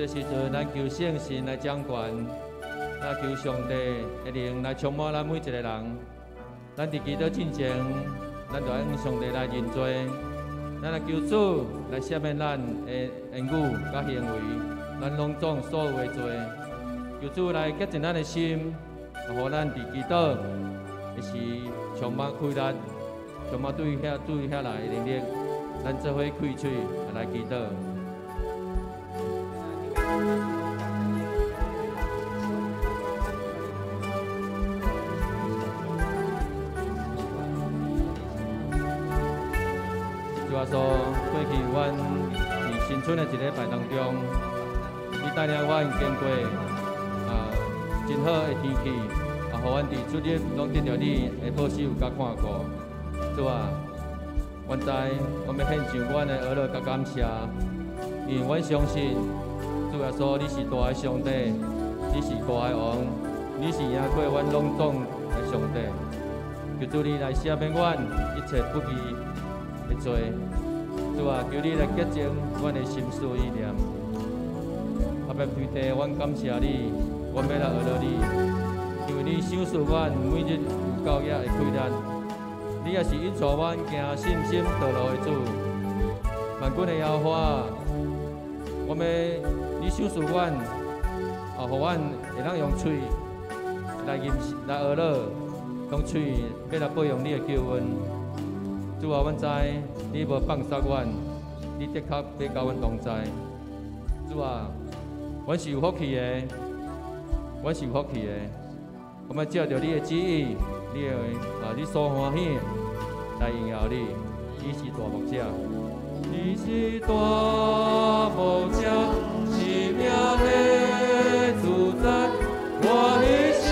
這時陣，咱求聖神來掌權，咱求上帝的靈來充滿咱每一個人。咱佇祈禱進前，咱就愛向上帝來認罪，咱來求主來赦免咱的言語佮行為，咱攏總所有的罪。求主來潔淨咱的心，予咱佇祈禱的時充滿氣力，充滿對遐來的能力，咱做伙開喙來祈禱。主耶穌，過去阮佇新春的一禮拜當中，你帶領阮經過真好的天氣，予阮佇出入攏得著你的保守佮看顧。主啊，阮知阮欲獻上阮的呵咾佮感謝，因為阮相信主耶穌你是大的上帝，你是大的王，你是贏過阮攏總的上帝。求主你來赦免阮一切不義的罪，主啊，求你來潔淨阮的心思意念。阿爸天父，阮感謝你，阮欲來呵咾你，因為你賞賜阮每日有夠額的氣力，你也是引帶阮行信心道路的主。萬軍的耶和華，我欲你賞賜阮，予阮會當用喙來吟來呵咾，用喙欲來報揚你的救恩。主啊，阮知你無放殺阮，你的確欲佮阮同在。主啊，阮是有福氣的，阮是有福氣的。我們照著你的旨意，你的你所歡喜的來榮耀你。你是大牧者，你是大牧者，生命的主宰，我一生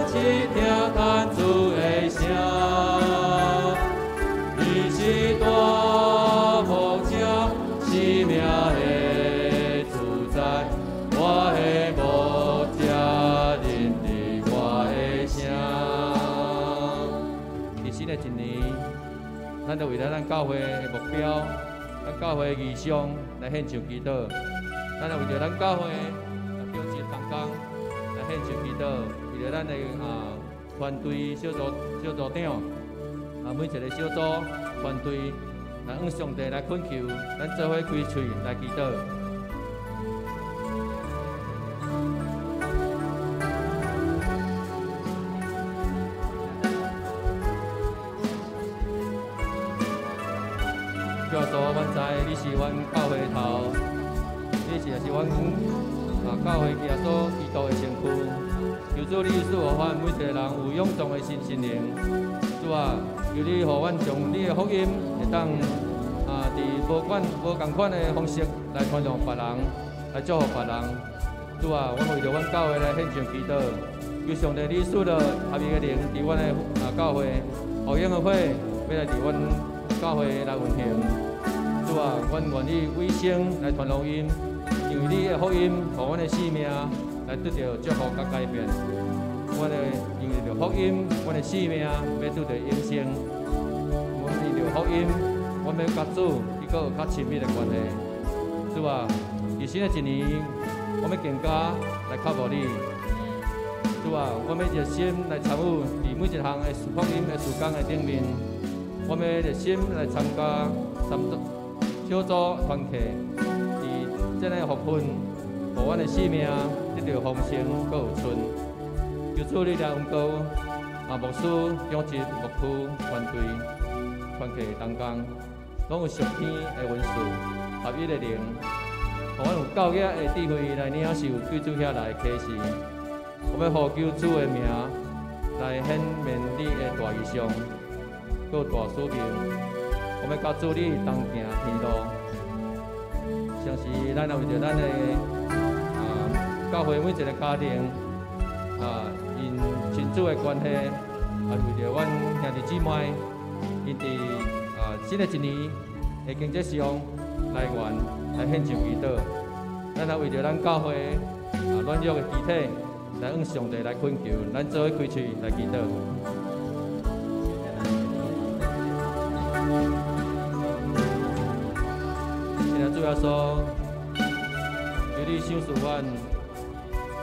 只聽天主的聲。你是大牧者，生命的主宰，我的牧者認得我的聲。佇新的一年，咱就為了咱教會的目標、咱教會的異象來獻上祈禱。咱也為著咱教會長執同工來獻上祈禱，為著咱的團隊小組長每一個小組團隊來向上帝來懇求，咱做伙開喙來祈禱。主耶穌，阮知你是阮教會的頭，你是也是阮教會耶穌基督的身軀。求主你賜予阮每一個人有勇壯的心心靈。主啊，求你予阮將你的福音會當佇無仝款的方式來傳揚別人，來祝福別人。主啊，阮為著阮教會來獻上祈禱，求上帝你賜落合一的靈佇阮的教會，予永和會欲來佇阮教會來運行。主啊，阮願意委身來傳福音，因為你的福音，予阮的生命來得著祝福佮改變。阮的因為著福音，阮的生命欲得著永生。阮因著福音，阮欲佮主伊閣有較親密的關係。主啊，佇新的一年，我欲更加來靠慕你。主啊，我欲熱心來參與佇每一項的福音的事工的頂面。我欲熱心來參加三組小組團契，佇這个福分，予阮的生命得著豐盛，閣有剩。求主你來恩膏牧師、長執、牧區團隊、團契同工，攏有屬天的恩賜、合一的靈，予阮有夠額的智慧來領受對主遐來的啟示。我欲呼求主的名來顯明你的大異象，閣有大使命。我欲佮主你同行天路。像是咱也為著咱的教會每一個家庭因親子的關係，為著阮兄弟姊妹，𪜶佇新的一年的經濟上來源來獻上祈禱。咱也為著咱教會軟弱的肢體來向上帝來懇求，咱做伙開喙來祈禱。親愛主耶穌，求你你賞賜阮，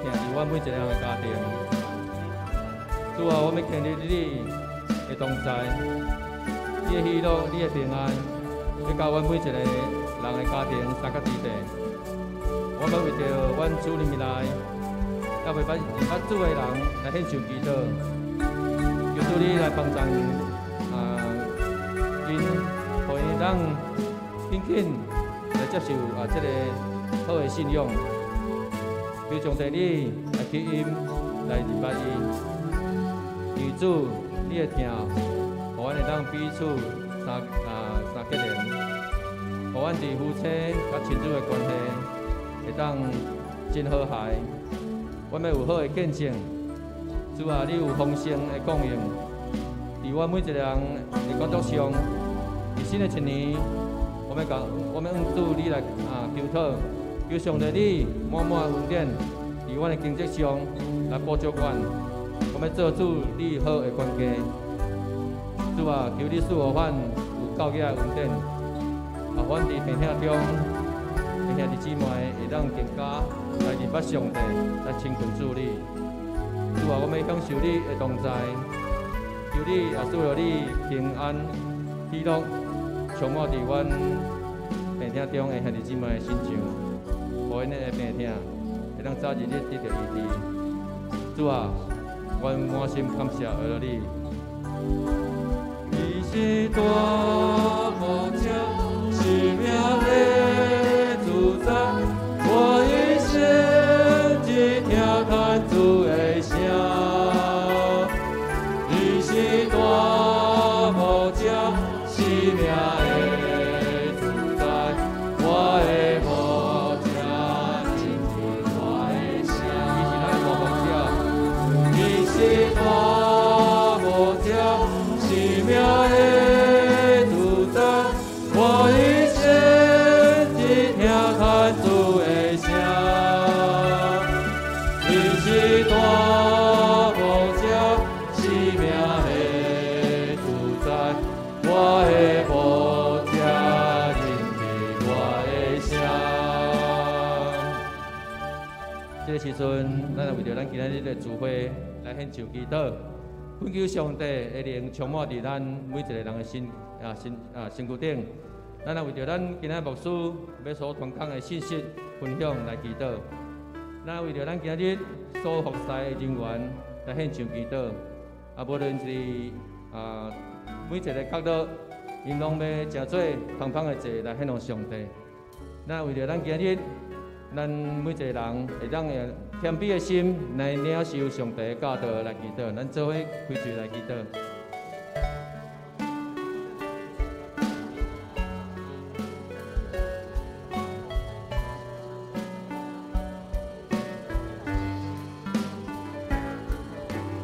疼伫阮每一个人的家庭。主啊，我欲經歷你的同在，你的喜樂，你的平安，欲到阮每一個人的家庭三角之地。我欲為著阮主裡面來，猶未捌認捌主的人來獻上祈禱，求主你來幫助啊，𪜶，予𪜶當緊緊來接受啊這個好的信仰。求上帝你來吸引來認捌伊，求主你的疼，予阮會當彼此相結連，予阮佇夫妻佮親子的關係會當真和諧。阮欲有好的見證，主啊，你有豐盛的供應，佇阮每一個人的工作上，佇新的一年，我欲向主你來啊求討，求上帝你滿滿恩典，佇阮的經濟上來補足阮，我欲做主你好的管家。主啊，求你賜予阮有夠額的恩典，啊，阮佇病痛中，兄弟姊妹會當更加來認捌上帝，來親近主你。主啊，我欲享受你的同在，求你也賜予你平安、喜樂，充滿佇阮病痛中的兄弟姊妹的身上，予𪜶的病痛會當早日日得著醫治。主啊，阮滿心感謝阿你。你是大牧者，生命的主宰，我一生只聽牽主的聲。你是大牧者，生命的主宰，我的牧者傾聽我的聲。伊是咱的大牧者，伊是大牧者，生命的主宰，我一生只聽牽主的聲。伊是大牧者，生命的主宰，我的牧者聆聽我的聲。這個時陣，咱來為著咱今仔日的聚會來獻上祈禱，懇求上帝的靈充滿佇咱每一個人的身軀頂。咱來為著咱今仔日牧師欲所傳講的信息分享來祈禱。咱為著咱今日所服侍的人員來獻上祈禱。啊，無論是啊每一個角落，𪜶攏欲誠做芳芳的祭來獻予上帝。咱為著咱今日，咱每一個人會當用謙卑的心來領受上帝的教導來祈禱，咱做伙開喙來祈禱。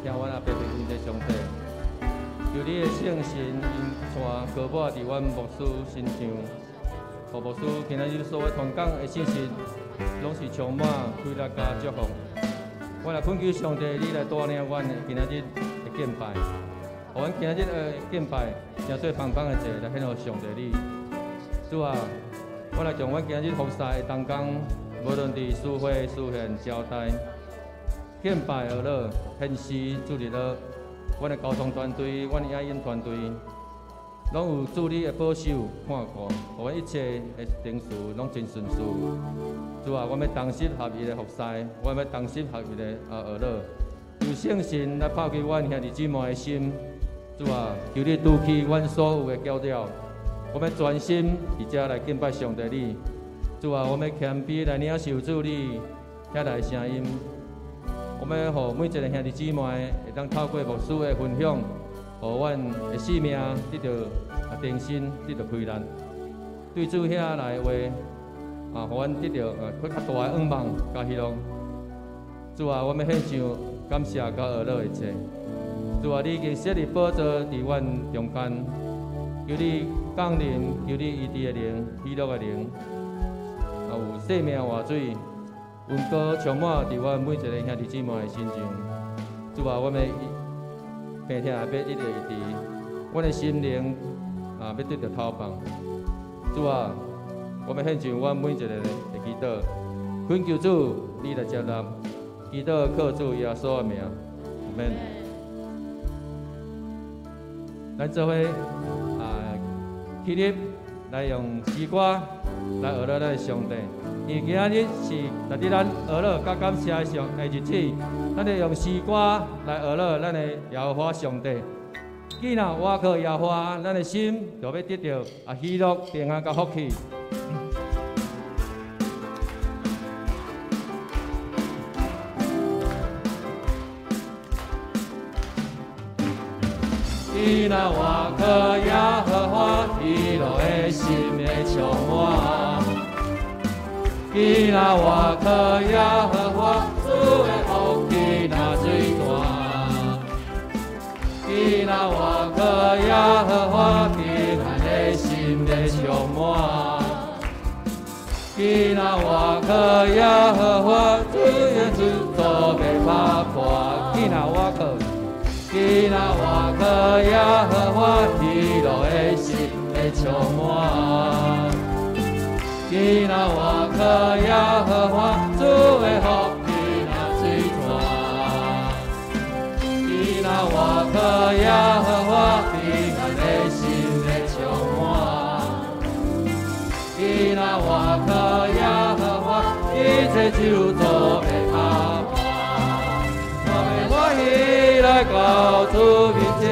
聽阮阿爸父恩的上帝，求你的聖神恩帶膏抹佇阮牧師身上，予牧師今仔日所欲傳講的信息，攏是充滿喜樂佮祝福。我來懇求上帝，你來帶領阮今仔日的敬拜，予阮今仔日的敬拜誠做芳芳的祭來獻予上帝你。主啊，我來將阮今仔日服侍的同工，無論佇司會、司憲、招待、敬拜、學樂、獻詩、主日樂，阮的交通團隊、阮的影音團隊，攏有主你的保守看顧，予阮一切的程序攏真順遂。主啊，我欲同心合意的服侍，我欲同心合意的學樂，求聖神來拍開阮兄弟姊妹的心。主啊，求你除去阮所有的攪擾，我欲專心佇遮來敬拜上帝你。主啊，我欲謙卑來領受主你遐來的聲音。我欲予每一個兄弟姊妹會當透過牧師的分享，予阮的生命得著更新，得著開力。對主遐來的話，啊，予阮得著閣較大的向望佮希望。主啊，我欲獻上感謝佮阿樂的祭。主啊，你已經設立寶座佇阮中間，求你降臨，求你醫治的靈、喜樂的靈，啊，有生命活水，恩膏充滿佇阮每一個兄弟姊妹的身上。主啊，阮的病痛欲得著醫治，阮的心靈啊欲得著投放。主啊，我欲獻上阮每一個的祈禱，懇求主，你來接納，祈禱靠主耶穌的名，阿門。咱做伙啊，起立來用詩歌來學樂咱的上帝。因為今仔日是值得咱學樂佮感謝的上的日子，咱會用詩歌來學樂咱的耶和華上帝。既若倚靠耶和華，咱的心就欲得著啊喜樂、平安佮福氣。既若倚靠耶和華，喜樂的心會充滿。既若倚靠耶和華，主的福氣若水泉。既若倚靠耶和華，平安的心會充滿。既若倚靠耶和華，主的咒詛袂拍破。既若倚靠，既若倚靠耶和華，喜樂的心會充滿。既若倚靠耶和華，主的福氣若水泉。既若倚靠耶和華，平安的心會充滿。既若倚靠耶和華，一切咒詛袂拍破。我欲歡喜來到主面前，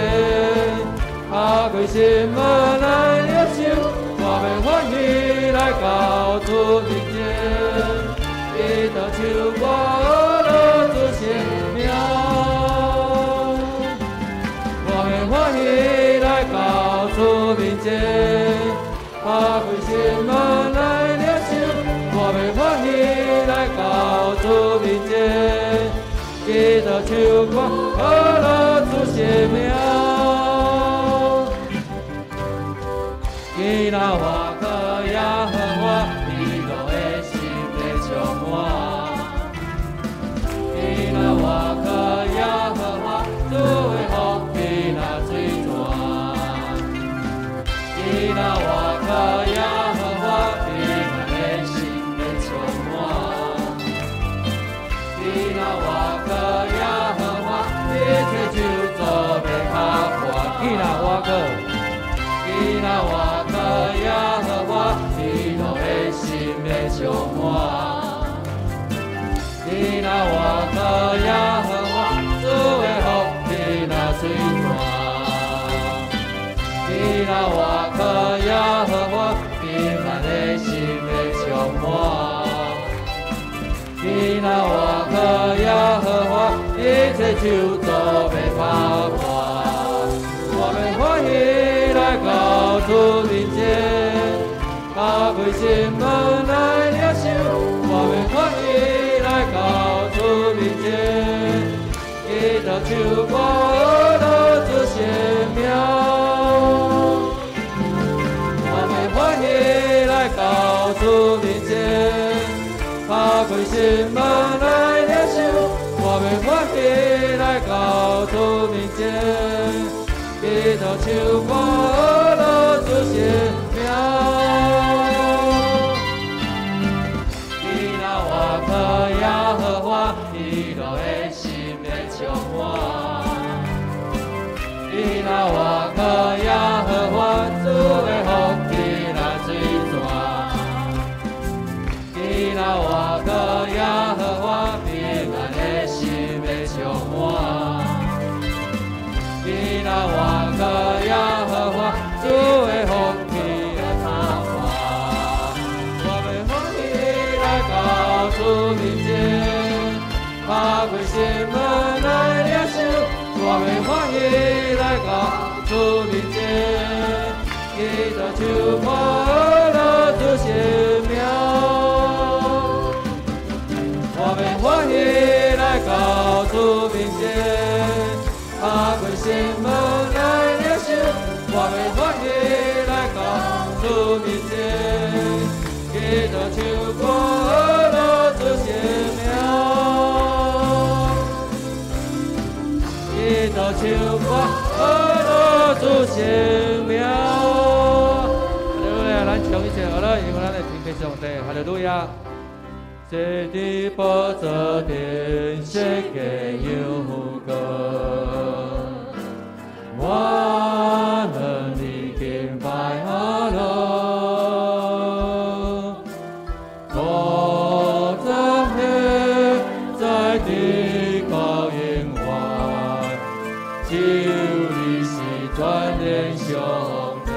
打開心門來領受。我欲歡喜來到主面前，祈禱唱歌學樂主聖名。我欲歡喜來到主面前，打開心門來領受。我欲歡喜來到主面前，祈禱唱歌學樂主聖名。既若倚靠耶和華，喜樂的心會充滿。既若倚靠耶和華，主的福氣若水泉。既若倚靠耶和華，平安的心會充滿。既若倚靠耶和華，一切咒詛袂拍破。既若倚靠，既若倚靠耶和華，喜樂的心會充滿。既若倚靠耶和華，主的福氣若水泉。既若倚靠耶和華，平安的心會充滿。既若倚靠耶和華，一切咒詛袂拍破。我欲歡喜來到主面前，打開心門來領受。我欲歡喜來到主面前，祈禱唱歌學樂主聖名。我欲歡喜來到主面前，打開心門來領受。我欲歡喜來到主面前，祈禱唱歌學樂主聖名。既若倚靠耶和華，喜樂的心會充滿。既若倚靠耶和華，主的福氣若水泉。既若倚靠耶和華，平安的心會充滿。既若倚靠耶和華，主的福氣袂拍破。我欲歡喜來到主面前，打開心門來領受。我欲歡喜來到主面前，祈禱唱歌學樂主聖名。我欲歡喜來到主面前，打開心門來領受。我欲歡喜來到主面前，祈禱唱歌學樂主聖名。祈禱唱歌學樂主聖名。哈利路亞，咱唱一次好了，因為咱會聽見上帝。哈利路亞。坐佇寶座頂，世界有光，我能力敬拜阿羅，寶座彼在至高永遠，只有你是全能上帝。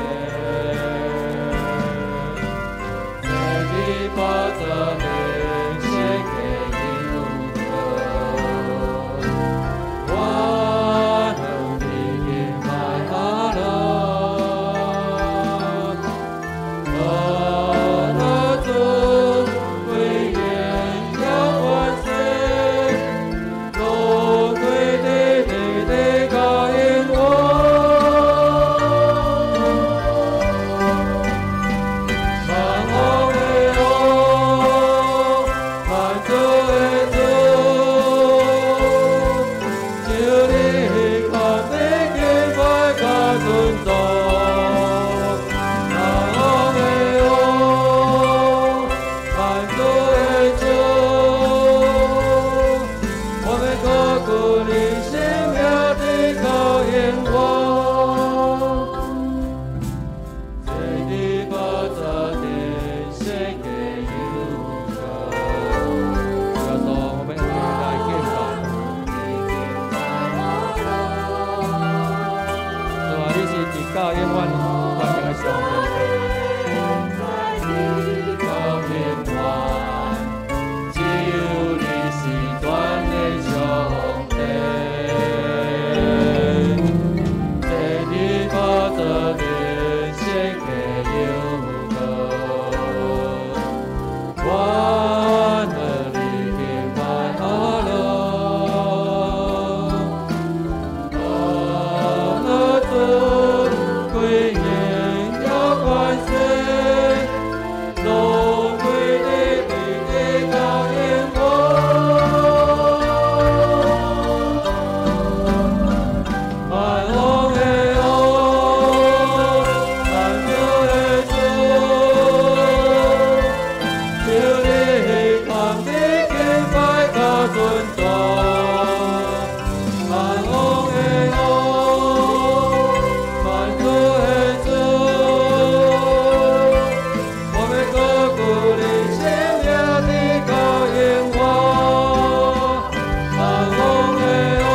坐佇寶座頂，世界有光，我能力敬拜阿羅，何樂尊貴榮耀權勢，攏歸地地地到永遠。萬王的王，萬主的主，只有你堪得敬拜佮尊崇。萬王的王，萬主的主，我欲高舉你聖名直到永遠。坐佇寶座頂，世界有光。耶穌，我們一起來敬拜。主啊，你是直到永遠全能的上帝。到永遠，只有你是全能上帝。坐佇寶座頂，世界有光，我能力敬拜阿羅，何樂尊貴榮耀權勢，攏歸地地地到永遠。萬王的王，萬主的主，只有你堪得敬拜佮尊崇。萬王的王，萬主的主，我欲高舉你聖名直到永遠。萬王的王，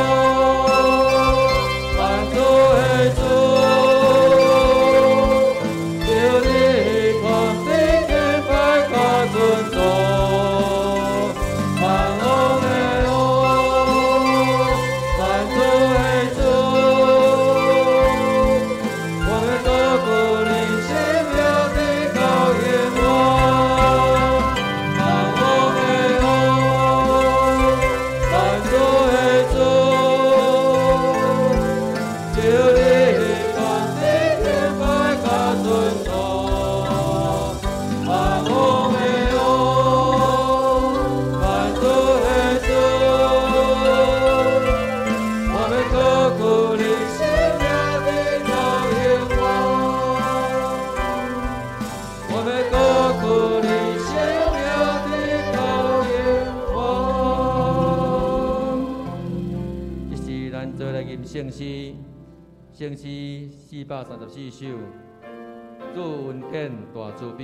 萬主的主，只有你堪得敬拜佮尊崇。萬王的王，萬主的主，我欲高舉你聖名直到永遠。萬王的王，萬主的主，只有你堪得敬拜佮尊崇。萬王的王，萬主的主，我欲高舉你聖名直到永遠。我欲高舉你聖名直到永遠。這是咱做來吟聖詩，聖詩434首，主恩典大慈悲。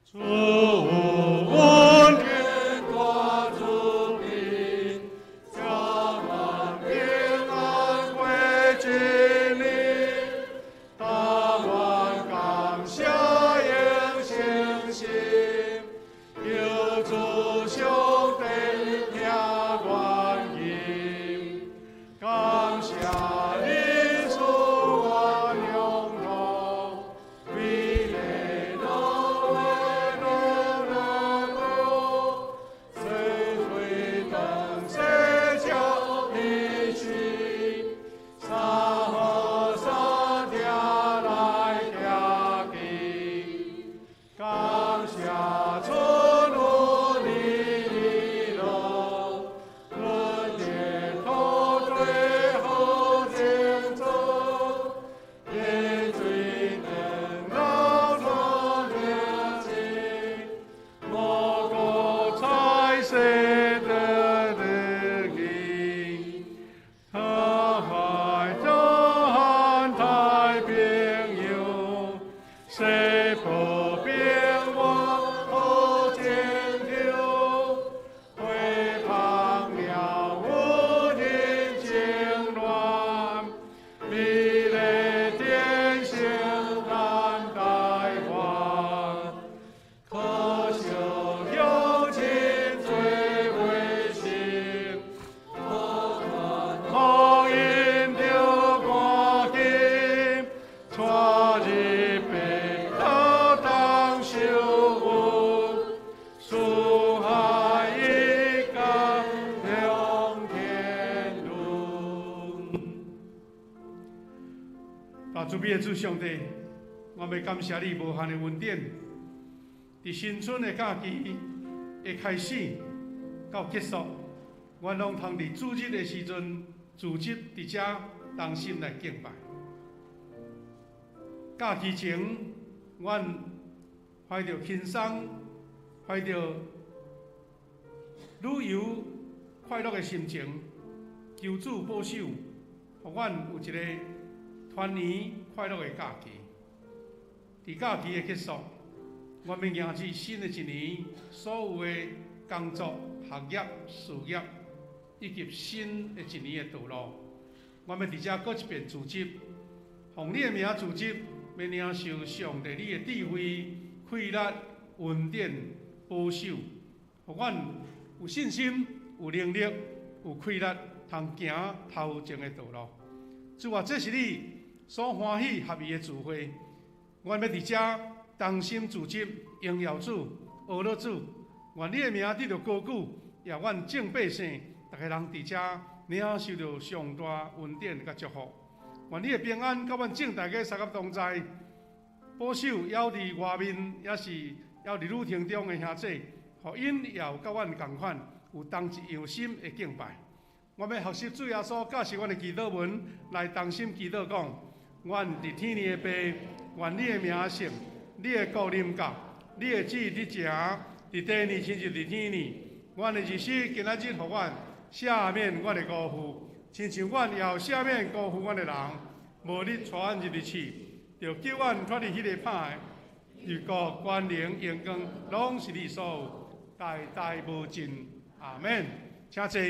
主恩典大慈悲，將萬平安歸於你，但願感謝用信心，求主上帝聽願意，感謝你。大慈悲的主上帝，我欲感谢你無限的恩典。佇新春的假期的開始到結束，阮攏通佇主日的時陣，組織佇遮同心來敬拜。假期前，阮懷著輕鬆、懷著旅遊快樂的心情，求主保守，予阮有一個團圓快樂的假期。佇假期的結束，阮欲迎接新的一年，所有的工作、學業、事業，以及新的一年的道路，阮欲佇遮閣一遍組織，奉你的名組織，欲領受上帝你的智慧、氣力、恩典、保守，予阮有信心、有能力、有氣力，通行頭前的道路。主啊，這是你所歡喜合意的聚會，阮欲佇遮同心組織，榮耀主、阿樂主，願你的名得著高舉，也願眾百姓，逐家人佇遮領受著上大恩典佮祝福。願你的平安佮阮眾大家相佮同在，保守猶佇外面，抑是猶佇旅程中的兄弟，予𪜶也有佮阮仝款，有同一樣心的敬拜。我欲學習主耶穌教示阮的祈禱文，來同心祈禱講：阮佇天裡的父，願你的名聖，你的國臨到，你的旨意行，佇地裡親像佇天裡。阮的日食今仔日予阮，赦免阮的辜負，親像阮也有赦免辜負阮的人。無你帶阮入去試，著救阮脫離彼個歹的。因國、權能、榮光，攏是你所有，代代無盡。阿們。請坐。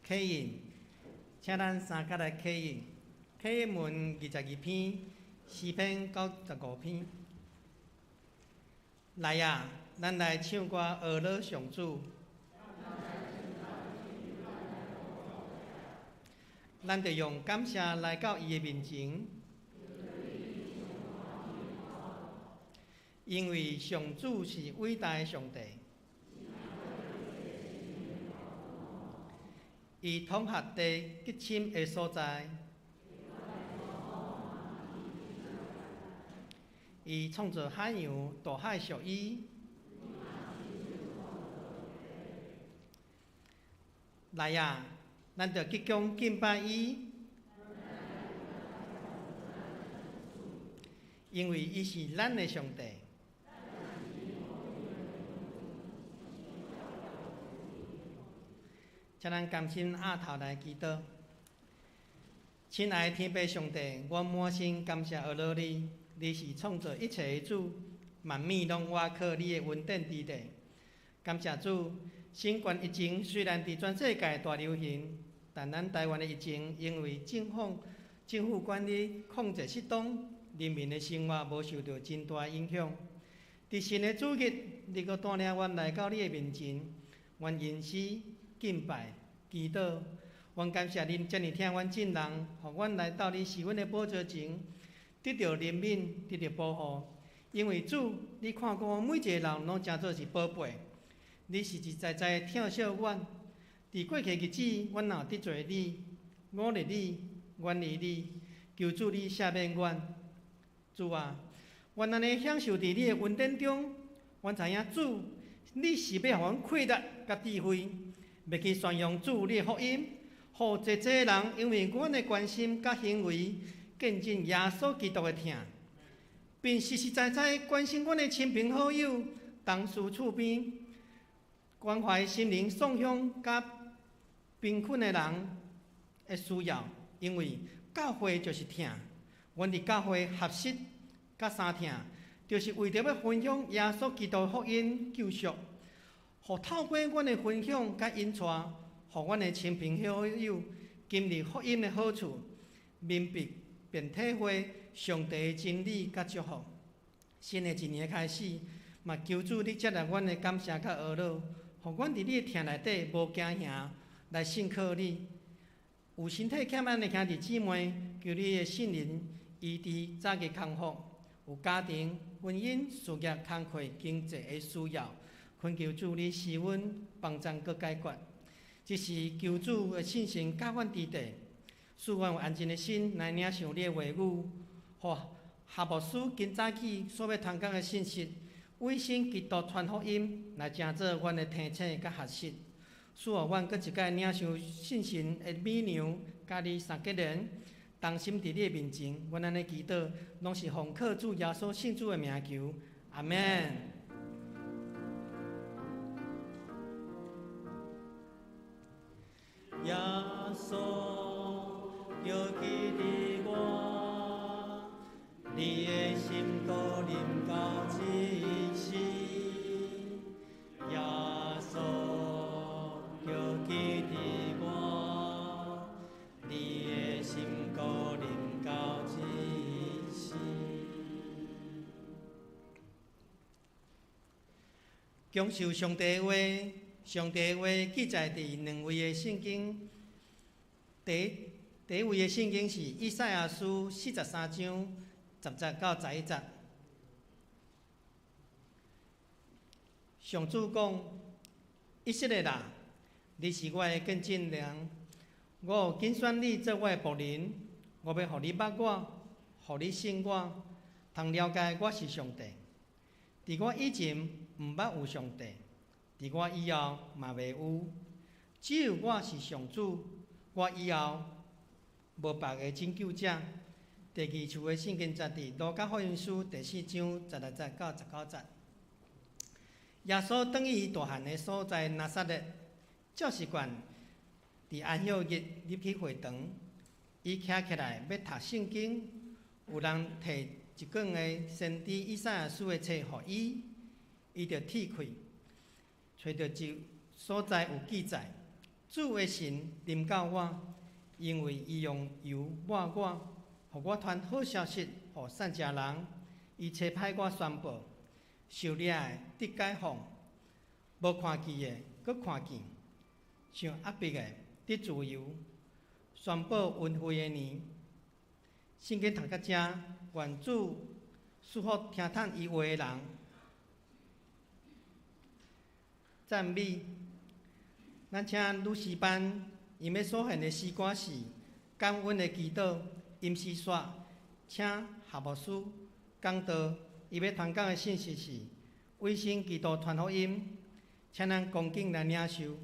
啟應，請咱三甲來啟應。啟應文22篇，詩篇95篇。來啊，咱來唱歌，阿樂上主。咱著用感謝來到伊的面前，因為上主是偉大的上帝。伊統合地極深的所在，伊創造海洋，大海屬伊。來啊，咱著鞠躬敬拜伊，因為伊是咱的上帝。請咱甘心額頭來祈禱。親愛的天父上帝，我滿心感謝阿樂你，你是創造一切的主，萬物攏倚靠你的恩典之地。感謝主，新冠疫情雖然佇全世界大流行，但咱台灣的疫情因為政府管理控制適當，人民的生活無受著真大影響。佇新的主日，你閣帶領阮來到你的面前，阮吟詩、敬拜、祈禱，阮感謝恁遮爾疼阮眾人，予阮來到你施恩的寶座前，得著憐憫，得著保護。因為主，你看顧阮每一個人攏誠做是寶貝，你實實在在疼惜阮。佇過去日子，阮若有得罪你、忤逆你、遠離你，求主你赦免阮。主啊，阮按呢享受佇你的恩典中，阮知影主，你是欲予阮氣力佮智慧。欲去宣揚主你的福音，予濟濟人因為阮的關心佮行為，見證耶穌基督的疼，並實實在在關心阮的親朋好友、同事厝邊，關懷心靈喪鄉佮貧困的人的需要。因為教會就是疼，阮佇教會學習佮相疼，就是為著欲分享耶穌基督的福音救贖。予透過阮的分享佮引帶，予阮的親朋好友經歷福音的好處，明白並體會上帝的真理佮祝福。新的一年開始，嘛求主你接納阮的感謝佮阿樂，予阮佇你的疼內底無驚嚇，來信靠你。有身體欠安的兄弟姊妹，求你的聖靈醫治，早日康復。有家庭、婚姻、事業、工課、經濟的需要，懇求主你施恩幫贊閣解決。這是求主的信心教阮之地，使阮有安靜的心來領受你的話語，予夏牧師今早起所欲傳講的信息，委身基督傳福音，來成做阮的提醒佮學習，使予阮閣一擺領受信心的美糧，佮你三結連，同心佇你的面前，阮按呢祈禱，攏是奉靠主耶穌聖子的名求，阿門。耶穌著記得我，你的心閣臨到這時。耶穌著記得我，你的心閣臨到這時。享受上帝的話，上帝的話記載佇兩位的聖經。第一位的聖經是以賽亞書43章10節到11節。上主講：以色列啊，你是我的見證人，我有揀選你做我的僕人，我欲予你捌我，予你信我，通了解我是上帝。佇我以前毋捌有上帝，佇我以後嘛袂有，只有我是上主，我以後無別个拯救者。第二處的聖經節佇路加福音書第4章16節到19節。耶穌轉去伊大漢的所在拿撒勒，照習慣佇安息日入去會堂，伊徛起來欲讀聖經，有人提一卷的先知以賽亞書的冊予伊，伊就鐵開，揣著一所在有記載：主的神臨到我，因為伊用油抹我，予我傳好消息予散食人。伊差派我宣布，受掠的得解放，無看見的閣看見，受壓迫的得自由，宣布恩惠的年。聖經讀到這，願主賜福聽迵伊話的人。讚美，咱請女詩班，𪜶欲所獻的詩歌是感恩的祈禱，吟詩煞，請夏牧師講道，伊欲傳講的信息是委身基督傳福音，請咱恭敬來領受。感恩的主。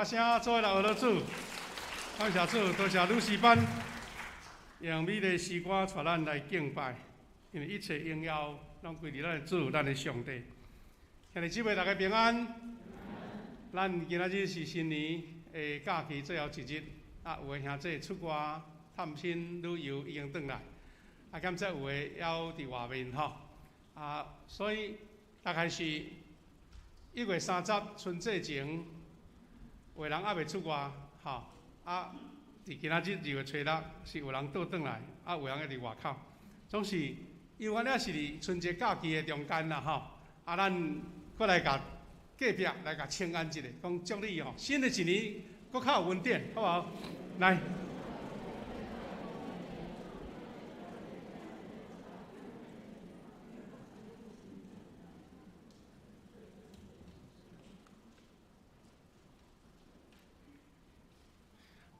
聲，做伙來學主，感謝主，多謝女詩班用美麗詩歌帶咱來敬拜，因為一切榮耀攏歸佇咱的主，咱的上帝。兄弟姊妹，大家平安。咱今仔日是新年的假期最後一日，啊，有的兄弟出外探親旅遊已經轉來，啊，兼且有的猶佇外面吼，啊，所以大概是1月30春節前，有的人猶未出外，吼，啊，佇今仔日2月初6是有人倒轉來，啊，有人猶佇外口，總是因為阮也是佇春節假期的中間啦，吼，啊，咱閣來共隔壁來共請安一下，講祝你吼，新的一年閣較有恩典，好無？來。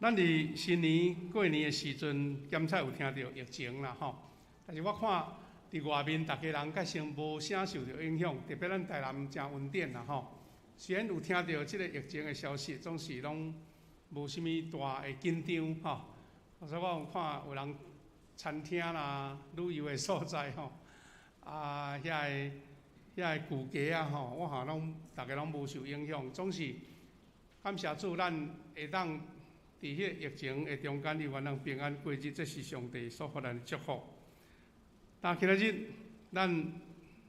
咱佇新年過年的時陣，檢測有聽著疫情啦吼，但是我看佇外面逐家人較像無啥受著影響，特別咱台南誠穩定啦吼。雖然有聽著這个疫情的消息，總是攏無啥物大的緊張吼。所以我有看有人餐廳啦、旅遊的所在吼，啊，遐个舊街啊吼，我看攏逐家攏無受影響，總是感謝主，咱會當佇彼个疫情的中間，猶原能平安過日，這是上帝所予咱的祝福。但今仔日，咱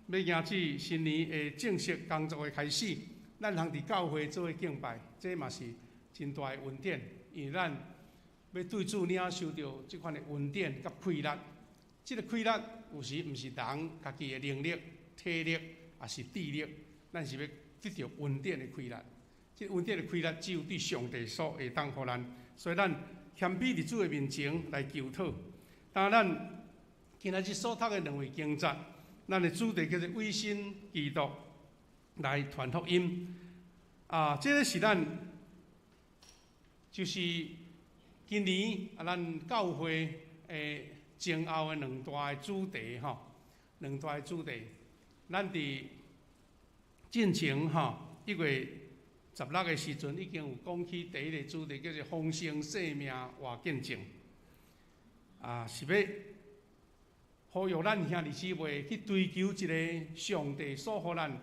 欲迎接新年的正式工作的開始，咱通佇教會做伙敬拜，這嘛是真大的恩典，因為咱欲對主領受著這款的恩典佮氣力。這个氣力有時毋是人家己的能力、體力，抑是智力，咱是欲得著恩典的氣力。這恩典的氣力只有對上帝所會當予咱，所以咱謙卑佇主的面前來求討。當咱今仔日所讀的兩位經節，咱的主題叫做委身基督來傳福音。啊，這个是咱就是今年啊，咱教會的前後的兩大的主題吼，兩大的主題，咱佇進前吼1月16的時陣已經有講起第一个主題，叫做豐盛生命活見證。啊，是欲呼籲咱兄弟姊妹去追求一个上帝所予咱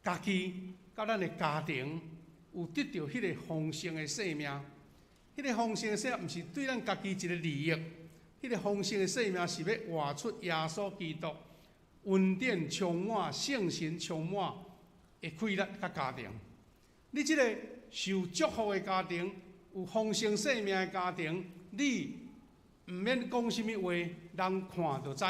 家己佮咱的家庭有得著彼个豐盛的生命。彼个豐盛的生命，毋是對咱家己一个利益，彼个豐盛的生命是欲活出耶穌基督恩典充滿、聖神充滿的氣力佮家庭。你這个受祝福的家庭，有豐盛生命的家庭，你毋免講啥物話，人看就知，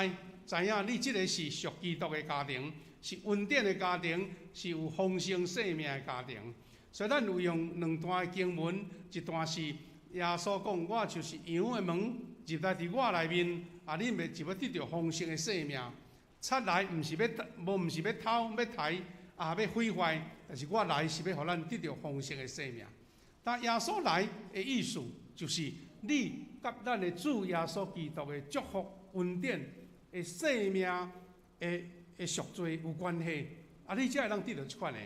知影你這个是屬基督的家庭，是恩典的家庭，是有豐盛生命的家庭。所以咱有用兩段的經文，一段是耶穌講：我就是羊的門，入來佇我內面，啊，恁欲就欲得著豐盛的生命。賊來毋是欲，無毋是欲偷、欲刣，啊，欲毀壞。但是我來是欲予咱得著豐盛的生命。但耶穌來的意思，就是你佮咱的主耶穌基督的祝福、恩典的生命的的贖罪有關係，啊，你才會當得著這款的。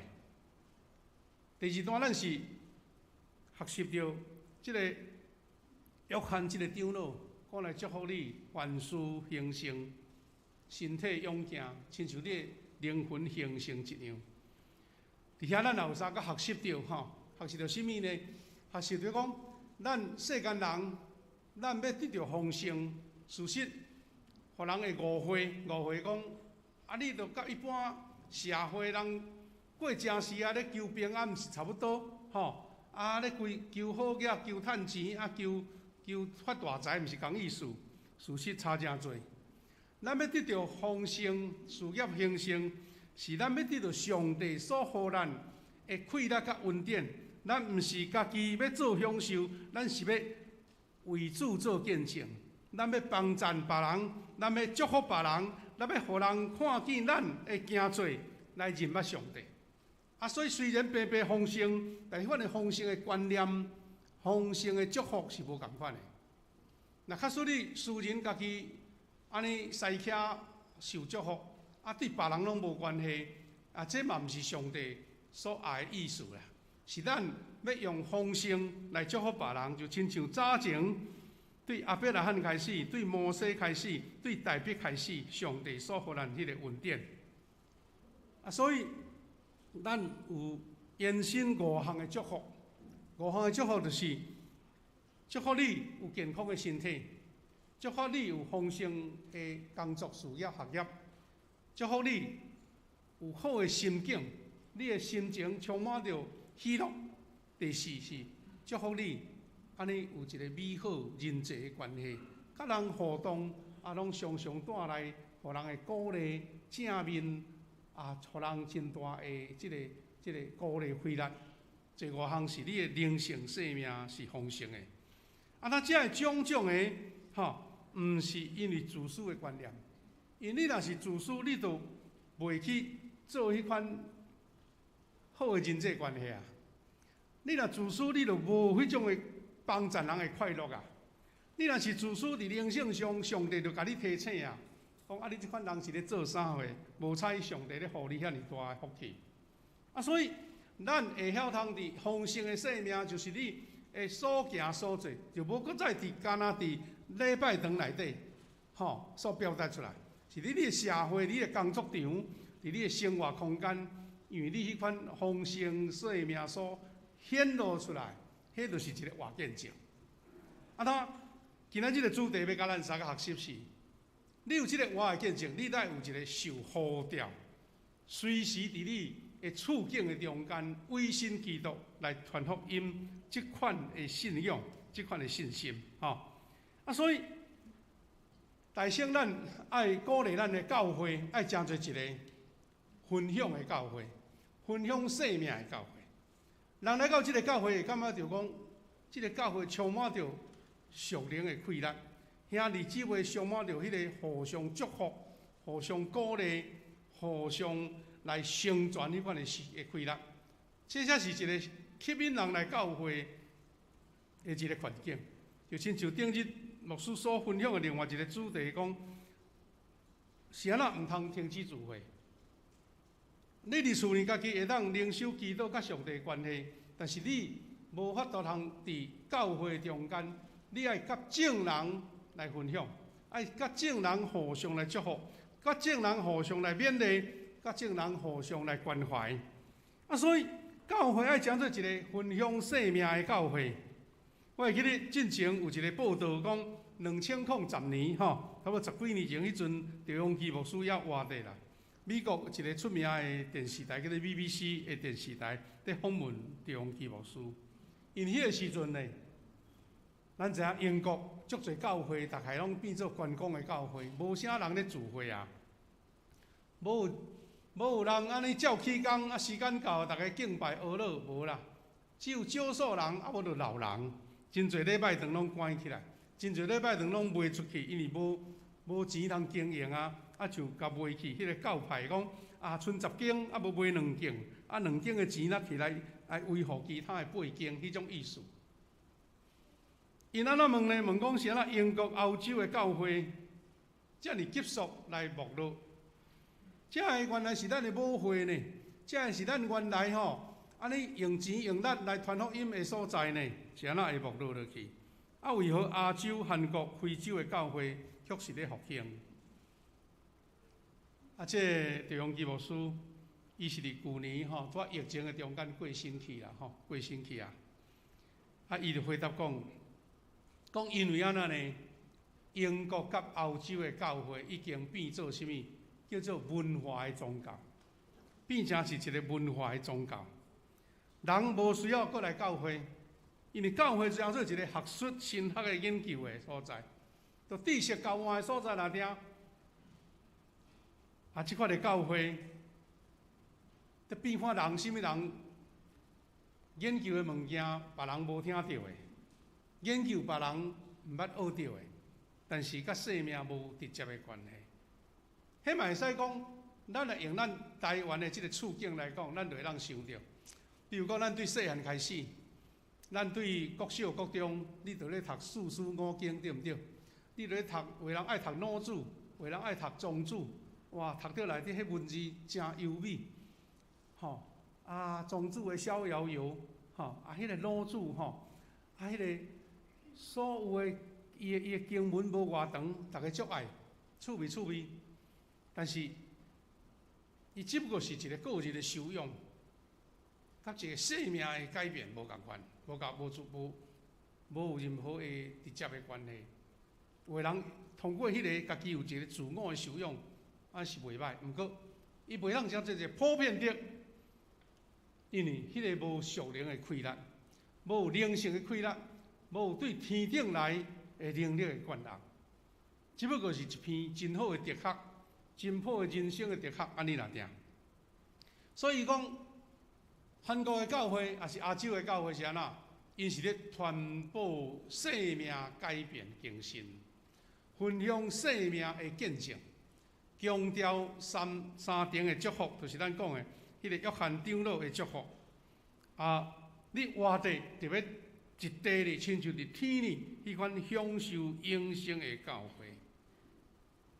第二段，咱是學習著這个約翰這个長老，我來祝福你，凡事興盛，身體勇健，親像你的靈魂興盛一樣。佇遐咱也有三個學習著吼，學習著啥物呢？學習著講，咱世間人，咱欲得著豐盛，事實，予人會誤會，誤會講，啊，你著佮一般社會人過正時啊，咧求平安，毋是差不多吼？啊，咧規求好額、求趁錢，啊，求求發大財，毋是仝意思。事實差誠濟。咱欲得著豐盛、事業興盛，是咱欲得著上帝所予咱的氣力佮恩典。咱毋是家己欲做享受，咱是欲為主做見證。咱欲幫贊別人，咱欲祝福別人，咱欲予人看見咱的行做來認捌上帝。啊，所以雖然白白豐盛，但是彼款的豐盛的觀念、豐盛的祝福是無仝款的。若假使你私人家己按呢私徛受祝福，啊，對別人攏無關係，啊，這嘛毋是上帝所愛的意思啦。是咱欲用豐盛來祝福別人，就親像早前對亞伯拉罕開始，對摩西開始，對大衛開始，上帝所予咱彼个恩典。啊，所以咱有延伸五項的祝福，五項的祝福就是祝福你有健康的身體，祝福你有豐盛的工作、事業、學業，祝福你有好的心境，你的心情充滿著喜樂。第四是祝福你，按呢有一个美好人際的關係，佮人互動，啊，攏常常帶來予人的鼓勵、正面，啊，予人真大的這個鼓勵氣力。第五項是你的靈性生命是豐盛的。啊，那這个種種的，吼，毋是因為自私的觀念，因為你若是自私，你就袂去做彼款好的人際關係啊。你若自私，你就無彼種的幫助人的快樂啊。你若是自私，佇靈性上，上帝就共你提醒啊，講啊，你這款人是咧做啥貨？無彩上帝咧予你遐爾大的福氣。啊，所以咱會曉通佇豐盛的生命，就是你的所行所做，就無閣再佇干焦佇禮拜堂內底，吼，所表達出來，是佇你的社會、你的工作場、佇你的生活空間，因為你彼款豐盛生命所顯露出來，彼就是一個活見證。啊，那今仔日的主題欲共咱三个學習是，你有這個活的見證，你得有一個受呼召，隨時佇你的處境的中間，委身基督來傳福音，這款的信仰，這款的信心，吼。啊，所以大聖咱愛鼓勵咱的教會，愛成做一個分享的教會，分享生命的教會。人來到這个教會，會感覺著講，這个教會充滿著屬靈的氣力，兄弟姊妹充滿著彼个互相祝福、互相鼓勵、互相來成全彼款的事的氣力。這才是一个吸引人來教會的一个環境。就親像頂日牧師所分享的另外一个主題，講是按怎毋通停止聚會。你佇厝裡家己會當靈修祈禱佮上帝的關係，但是你無法度通佇教會中間，你愛佮眾人來分享，愛佮眾人互相來祝福，佮眾人互相來勉勵，佮眾人互相來關懷。啊，所以教會愛成做一个分享生命的教會。我會記得進前有一个報道講，2010年吼，差不多十幾年前，彼陣趙永基牧師猶活著啦。美國一个出名的電視台叫做 BBC 的電視台，佇訪問趙永基牧師。因彼个時陣呢，咱知影英國足濟教會，逐概攏變做觀光的教會，無啥人咧聚會啊，無有人按呢照起工啊，時間到，逐家敬拜阿樂，無啦，只有少數人，啊無就老人，真濟禮拜堂攏關起來，真濟禮拜堂攏賣出去，因為無錢通經營啊，啊就共賣去。彼个教派講啊，賰十間啊，無賣兩間，啊兩間的錢拿起來來維護其他的八間，彼種意思。𪜶按怎問呢？問講是按怎英國、歐洲的教會遮爾急速來沒落？這个原來是咱的母會呢，這个是咱原來吼，按呢用錢用力來傳福音的所在呢，是按怎會沒落落去？啊，為何亞洲、韓國、非洲的教會卻是咧復興？啊，這個趙永基牧師，伊是佇舊年吼，拄仔疫情的中間過身去啦，吼，過身去啊。啊，伊就回答講，講因為按怎呢？英國佮歐洲的教會已經變做啥物？叫做文化的宗教，變成是一个文化的宗教。人無需要閣來教會，因為教會成做一个學術神學的研究的所在，就知識交換的所在來聽。啊，這款的教會，就變看人啥物人研究的物件，別人無聽著的，研究別人毋捌學著的，但是佮生命無直接的關係。彼嘛會使講，咱若用咱台灣的這个處境來講，咱就會當想著。比如講，咱對細漢開始，咱對國小、國中，你就咧讀四書五經，對毋對？你就咧讀，有的人愛讀老子，有的人愛讀莊子，哇，讀著內底彼文字誠優美，吼啊，莊子的《逍遙遊》，吼，啊，彼个老子吼，啊，彼个所有的伊的经文無偌長，逐家足愛，趣味趣味。但是，伊只不過是一個個人的修養，佮一個生命的改變無仝款，無佮無做無無有任何的直接的關係。有的人通過彼个，家己有一個自我的修養，啊是袂䆀。毋過，伊袂當將這個普遍的，因為彼个無屬靈的氣力，無有靈性的氣力，無有對天頂來的能力的權能，只不過是一篇真好的哲學，真好的人生的哲學，按呢爾定。所以講，韓國的教會抑是亞洲的教會是按怎？𪜶是咧傳播生命改變更新，分享生命的見證，強調三三重的祝福，就是咱講的彼個約翰長老的祝福。啊，你活得特別一地咧，親像佇天呢，彼款享受永生的教會，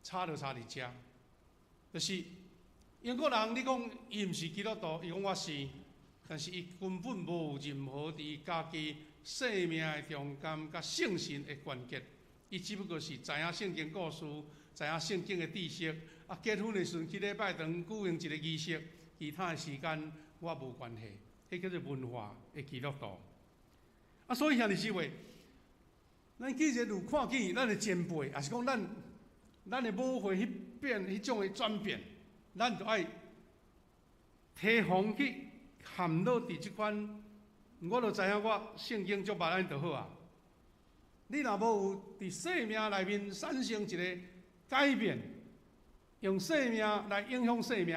差就差佇遮，就是英國人，你講伊毋是基督徒，伊講我是，但是伊根本無任何佇家己生命的中間佮聖神的關結，伊只不過是知影聖經故事，知影聖經的知識，啊，結婚的時陣去禮拜堂舉行一個儀式，其他的時間我無關係，彼叫做文化的基督徒。啊，所以兄弟姊妹，咱既然有看見咱的前輩，抑是講咱的母會彼變彼種的轉變，咱就愛提防去陷落佇這款，我就知影我聖經足捌按呢就好啊。你若無有佇生命內面產生一個改變，用生命來影響生命，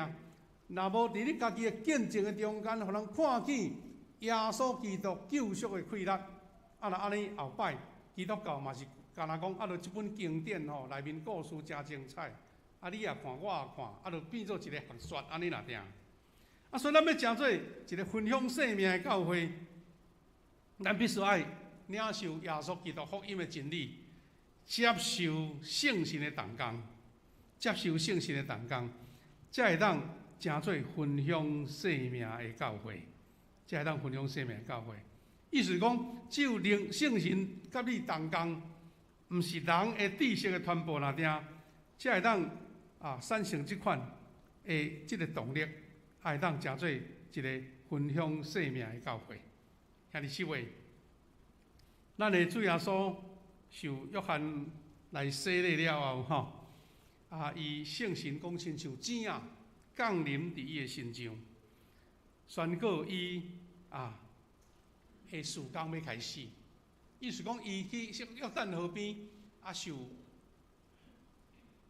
若無佇你家己的見證的中間，予人看見耶穌基督救贖的氣力，啊，若按呢後擺基督教嘛是敢若講，啊，著這本經典吼內面故事誠精彩，啊，你也看，我也看，啊，著變做一個學說按呢爾定。啊，所以咱欲成做一個分享生命的教會，咱必須愛領受耶穌基督福音的真理，接受聖神的同工，接受聖神的同工，才會當成做分享生命的教會，才會當分享生命的教會。意思講，只有靈聖神佮你同工，毋是人的知識的傳播爾定，才會當啊產生這款的這個動力，會當成做一個分享生命的教會。兄弟姊妹，咱的主耶穌受約翰來洗禮了後，吼，啊，伊聖神講親像井仔降臨佇伊的身上，宣告伊啊的事工欲開始。意思講，伊去約旦河邊啊，受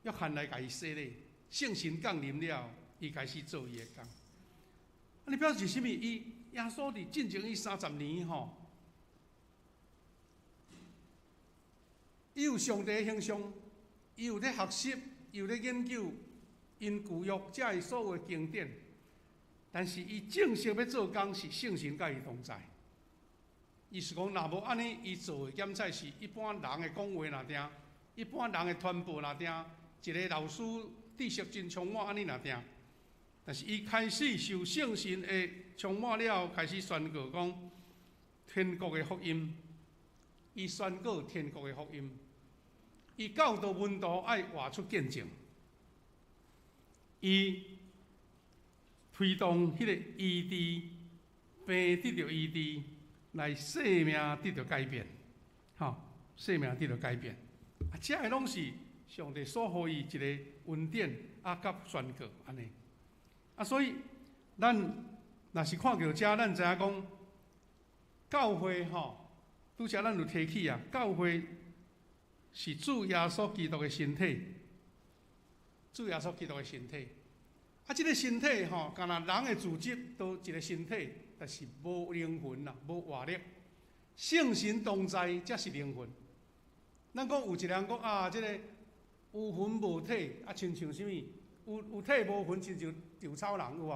約翰來共伊洗禮，聖神降臨了，伊開始做伊的工。啊，你表示啥物？伊耶穌佇進前伊30年吼，伊有上帝的形象，伊有咧學習，伊有咧研究𪜶舊約遮的所有的經典，但是伊正式欲做工是聖神佮伊同在。意思講，若無按呢，伊做的檢採是一般人的講話爾定，一般人的傳播爾定，一個老師知識真充滿按呢爾定。但是伊開始受聖神的充滿了後，開始宣告講天國的福音。伊宣告天國的福音，伊教導門徒愛活出見證。伊推動彼個醫治，病得著醫治，來生命得著改變，吼，生命得著改變。啊，這个攏是上帝所予伊一個恩典啊，佮宣告按呢。啊，所以咱若是看著遮，咱知影講教會吼，拄才咱有提起啊，教會是主耶穌基督的身體，主耶穌基督的身體。啊，這個身體吼，敢若人的組織都一個身體，但是無靈魂啦，無活力。聖神同在才是靈魂。咱講有一個人講啊，這個有魂無體，啊，親像啥物？有體無魂，親像稻草人有無？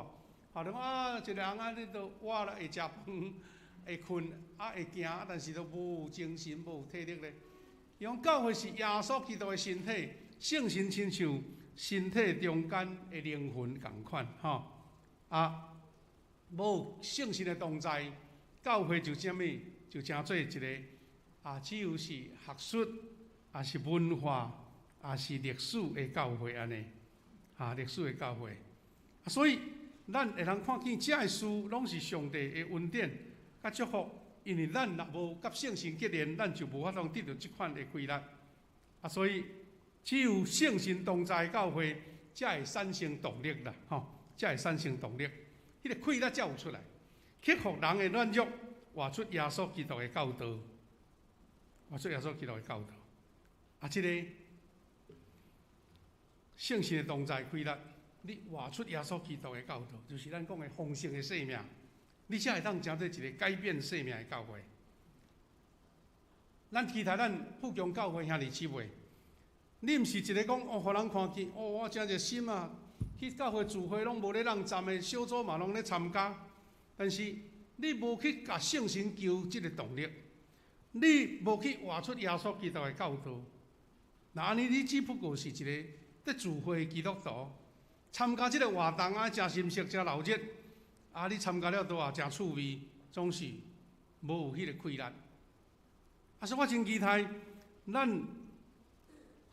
吼，你講啊，一個人啊，你都活啦，會食飯，會睏，啊會行，但是都無精神，無體力咧。伊講教會是耶穌基督的身體，聖神親像身體中間的靈魂仝款，吼啊，無聖神的同在，教會就啥物？就成做一個啊，只有是學術，抑是文化，抑是歷史的教會按呢，啊，歷史的教會。啊，所以咱會通看見這个事攏是上帝的恩典佮祝福，因為咱若無佮聖神結連，咱就無法度得著這款的氣力。啊，所以只有聖神同在的教會，才會產生動力啦，吼，才會產生動力，彼個氣力才有出來，克服人的軟弱，活出耶穌基督的教導，活出耶穌基督的教導。啊，這個聖神的同在氣力，你活出耶穌基督的教導，就是咱講的豐盛的生命，你才會當成做一個改變生命的教會。咱期待咱富強教會兄弟姊妹，你毋是一個講哦，予人看見哦，我誠熱心啊，去教會聚會攏無咧攏站的，小組嘛攏咧參加，但是你無去共聖神求這個動力，你無去活出耶穌基督的教導，若按呢你只不過是一個佇聚會的基督徒，參加這個活動啊，誠心色，誠鬧熱，啊，你參加了都也誠趣味，總是無有彼個氣力。啊，所以我真期待咱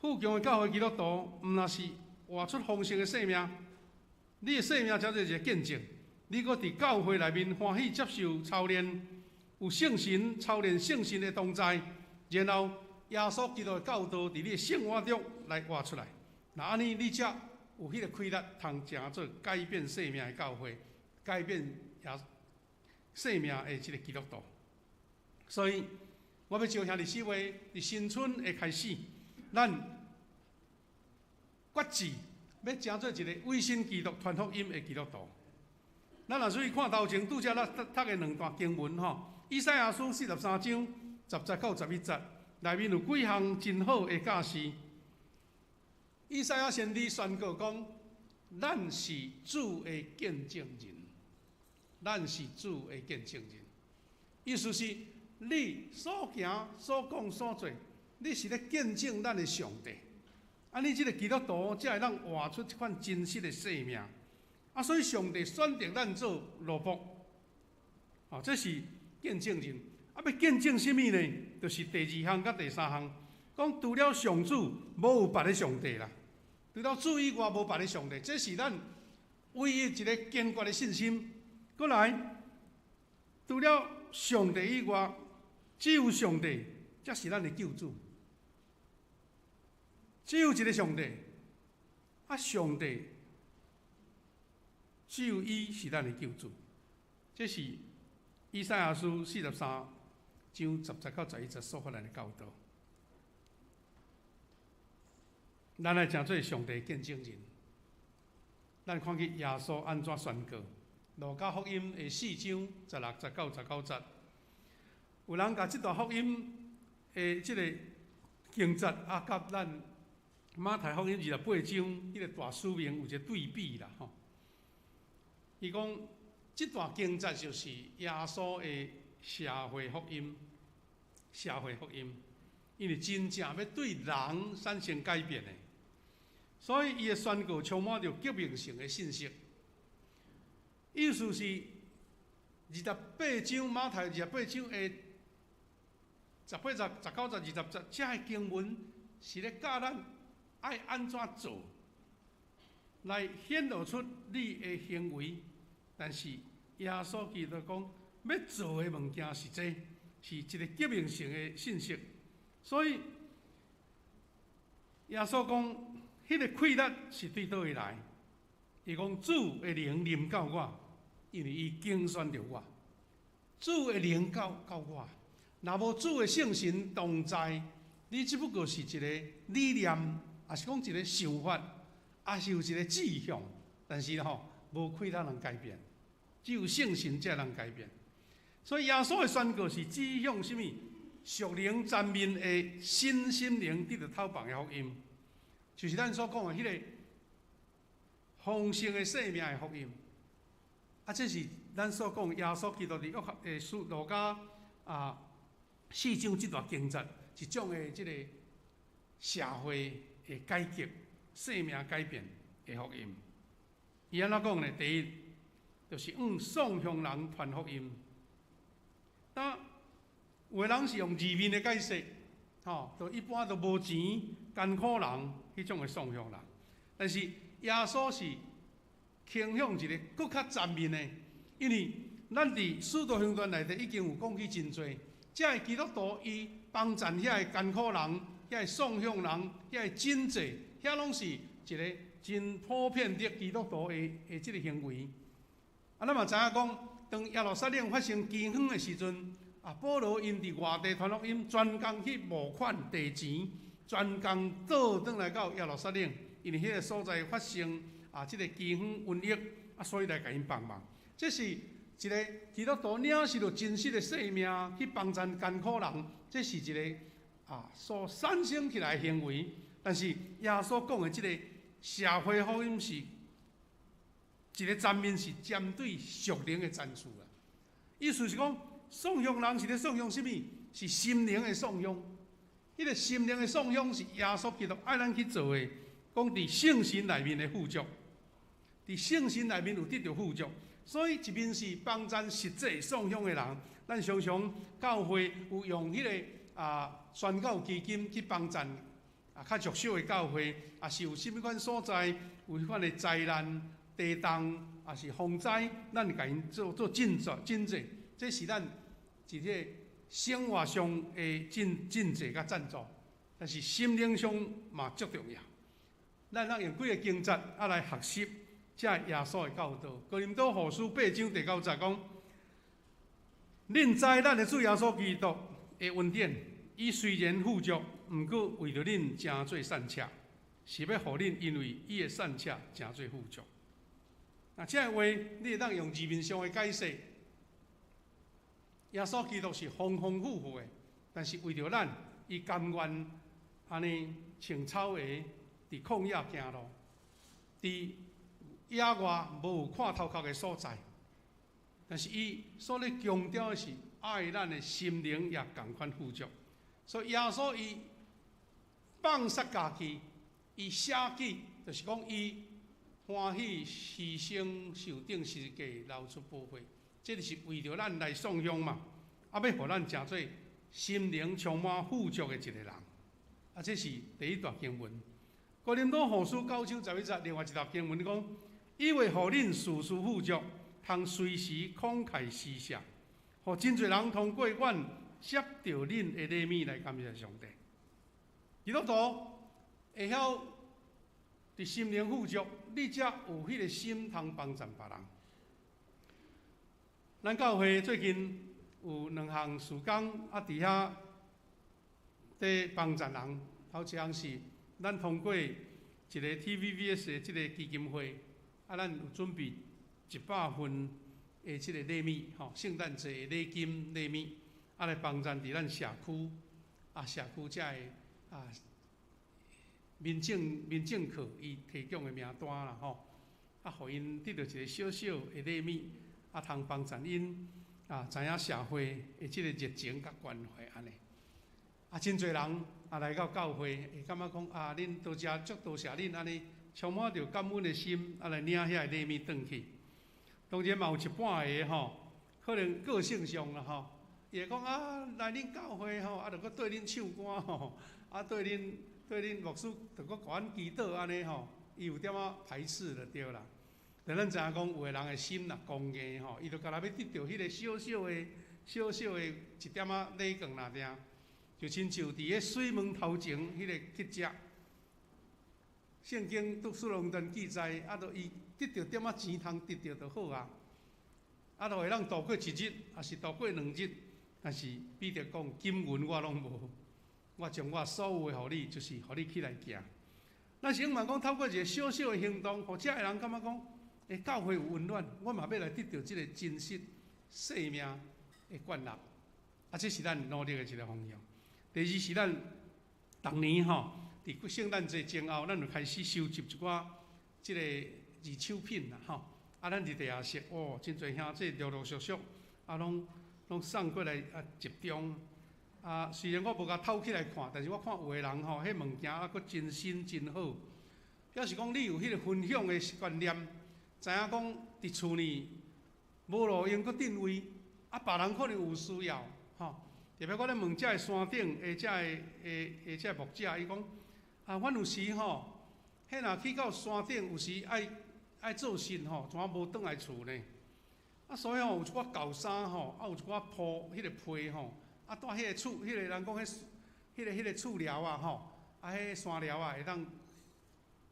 富強的教會基督徒，毋若是活出豐盛的生命，你的生命才做一個見證。你閣佇教會內面歡喜接受操練，有聖神操練聖神的同在，然後耶穌基督的教導佇你的生活中來活出來。若按呢，你才有彼個氣力，通成做改變生命的教會，改變耶生命的這個基督徒。所以，我欲招兄弟姊妹，佇新春的開始，咱決志欲成做一個委身基督傳福音的基督徒。咱若注意看頭前拄才咱讀讀的兩段經文吼，以賽亞書43章10節到11節，內面有幾項真好的教示。以賽亞先知宣告講：咱是主的見證人，咱是主的見證人。意思是，你所行、所講、所做，你是咧見證咱的上帝。按呢這個基督徒才會當活出這款真實的生命。啊，所以上帝選擇咱做奴僕，哦，這是見證人。啊，欲見證啥物呢？就是第二項佮第三項，講除了上主，無有別个上帝啦。除了主以外，無別个上帝。這是咱唯一一個堅決的信心。閣來，除了上帝以外，只有上帝才是咱的救主。只有一個上帝，啊，上帝只有伊是咱的救主。這是以賽亞書43章10節到11節所予咱的教導。咱來成做上帝見證人。咱看見耶穌按怎宣告？路加福音的4章16節到19節，有人共這段福音的這個經節啊，佮咱馬太福音28章彼個大使命有一個對比啦，吼。伊講這段經節就是耶穌的社會福音，社會福音，因為真正欲對人產生改變的，所以伊的宣告充滿著革命性的信息。意思是28章馬太28章的18節、19節、20節，這个經文是咧教咱愛按怎做，來顯露出你的行為。但是耶穌基督講，欲做的物件是這，是一個革命性的信息。所以耶穌講，彼個氣力是對佗位來？伊講主的靈臨到我，因為伊揀選著我。主的靈到到我，若無主的聖神同在，你只不過是一個理念，抑是講一個想法，抑是有一個志向，但是吼，無氣力能改變，只有聖神才能改變。所以耶穌的宣告是指向啥物？屬靈層面的新心靈得著透放的福音，就是咱所講的彼個豐盛的生命的福音。啊，這是咱所講耶穌基督佇約翰書路加啊四章這段經節，一種的這個社會的改革、生命改變的福音。伊按怎講呢？第一，就是向喪鄉人傳福音。但有的人是用字面的解釋，吼，就一般都無錢、艱苦人彼種的送養人。但是耶穌是傾向一個閣較全面的，因為咱佇使徒行傳內底已經有講起真濟，這个基督徒伊幫贊遐个艱苦人、遐个送養人、遐个賑濟，遐攏是一個真普遍的基督徒的這个行為。啊，咱嘛知影講，當耶路撒冷發生饑荒的時陣，啊，保羅𪜶佇外地傳福音，專工去募款籌錢，專工倒轉來到耶路撒冷，因為彼个所在發生啊，這个饑荒瘟疫，啊，所以來共𪜶幫忙。這是一个基督徒領受著真實的生命去幫贊艱苦人，這是一个啊所產生起來的行為。但是耶穌講的這个社會福音是一个層面，是針對屬靈的層次啦。意思是講，送養人是咧送養啥物？是心靈的送養。彼个心靈的送養是耶穌基督愛咱去做的。講佇聖神內面的富足，佇聖神內面有得著富足，所以一面是幫贊實際送養的人，咱常常教會有用彼个啊宣教基金去幫贊啊較弱小的教會，抑是有啥物款所在有彼款的災難、地動，抑是風災，咱共𪜶做做賑濟賑濟，這是咱一個生活上的賑賑濟佮贊助，但是心靈上嘛足重要。咱通用幾个經節啊來學習這耶穌的教導。哥林多後書八章第九節講：恁知咱的主耶穌基督的恩典，伊雖然富足，毋過為著恁成做散赤，是欲予恁因為伊的散赤成做富足。那這个話，你會當用字面上的解釋。耶穌基督是豐豐富富的，但是為著咱，伊甘願按呢穿草鞋佇曠野行路，佇野外無有看頭殼的所在，但是伊所咧強調的是愛咱的心靈也仝款富足。所以耶穌伊放殺家己，伊捨己，就是講伊歡喜犧牲受釘十字架，流出寶血，這就是為著咱來送養嘛，啊，欲予咱成做心靈充滿富足的一個人。啊，這是第一段經文。哥林多後書九章十一節，另外一段經文講：伊為予恁事事富足，通隨時慷慨施捨，予真濟人通過阮接著恁的禮物來感謝上帝。基督徒會曉佇心靈富足，你才有彼个心通幫贊別人。咱教會最近有兩項事工，啊，佇遐佇幫贊人。頭一項是咱通過一个 TVBS 的這个基金會，啊，咱有準備100份的這个禮物，吼，聖誕節的禮金禮物，啊，來幫贊佇咱社區，啊，社區遮的啊民政課伊提供的名單啦，吼，啊，予𪜶得著一个小小的禮物，啊，通幫贊𪜶啊，知影社會的這个熱情佮關懷按呢。啊，真濟人啊來到教會，會感覺講啊，恁多謝足多謝恁按呢，充滿著感恩的心啊來領遐个禮物轉去。當然嘛有一半个吼，可能個性上啦吼，伊會講啊，來恁教會吼，啊，著閣對恁唱歌吼，啊，對恁牧師，著閣共阮祈禱按呢吼，伊有點仔排斥就對啦。但咱知影講，有的人的心若剛硬吼，伊就干焦欲得著彼个小小的、小小的一點仔禮券爾爾。就親像佇彼水門頭前彼个乞食，聖經拄使徒行傳記載，啊，著伊得著點仔錢通得著就好啊，啊，著會當度過一日，抑是度過兩日，但是彼得講金銀我攏無，我將我所有的予你，就是予你起來行。咱是嘛講透過一个小小的行動，予遮的人感覺講，欸，教會有溫暖，我嘛欲來得著這个真實生命的灌納，啊，這是咱努力的一个方向。第二是咱逐年吼，佇聖誕節前後，咱就開始收集一寡這个二手品啦吼。啊，咱佇地下室，哦，真濟兄弟陸陸續續，啊，攏攏送過來啊，集中。啊，雖然我無共偷起來看，但是我看有的人吼，彼物件啊，閣真新真好，表示講你有彼个分享的觀念，知影講佇厝裡無路用閣轉位，啊，別人可能有需要，吼。特別我咧問遮个山頂的遮个的的遮牧者，伊講啊，阮有時吼，彼若去到山頂，有時愛愛做穡吼，怎無轉來厝呢？啊，所以吼，有一寡舊衫吼，啊，有一寡鋪彼個被吼，啊，蹛彼個厝，彼個人講彼彼個彼個厝寮啊吼，啊，彼個山寮啊，會當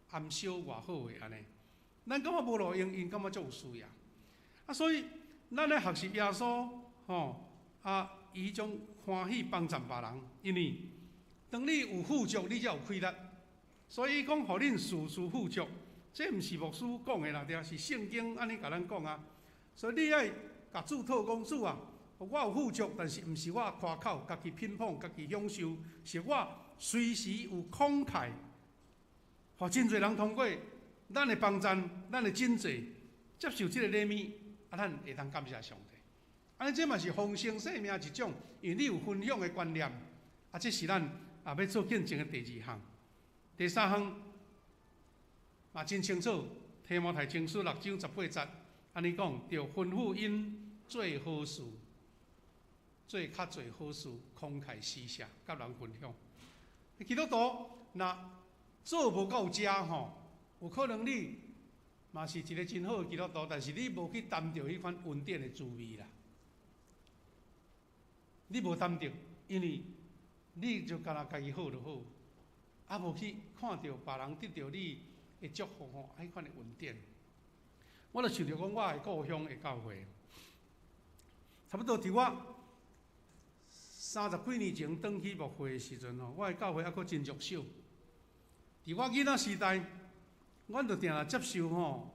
暗燒偌好的按呢。咱感覺無路用，𪜶感覺足有需要。啊，所以咱咧學習耶穌吼，啊，伊彼種歡喜幫贊別人，因為當你有富足，你才有氣力。所以講，予恁事事富足，這毋是牧師講的啦，對啊，是聖經按呢共咱講啊。所以你愛共主討講，主啊，我有富足，但是毋是我誇口，家己品捧，家己享受，是我隨時有慷慨，予真濟人通過咱的幫贊，咱的賑濟，接受這個禮物，啊，咱會當感謝上帝。按呢，這嘛是豐盛生命一種，因為你有分享的觀念，啊，這是咱啊欲做見證的第二項。第三項嘛真清楚，提摩太前書六章十八節，按呢講，著吩咐𪜶做好事，做較濟好事，慷慨施捨，佮人分享。基督徒若做無夠遮吼，有可能你嘛是一個真好的基督徒，但是你無去擔著彼款恩典的滋味啦。你無擔著，因為你就干焦家己好就好，啊無去看著別人得著你的祝福吼，彼款的恩典。我就想著講，我的故鄉的教會，差不多佇我三十幾年前轉去牧會的時陣吼，我的教會猶閣真弱小。佇我囡仔時代，阮就定定接受吼，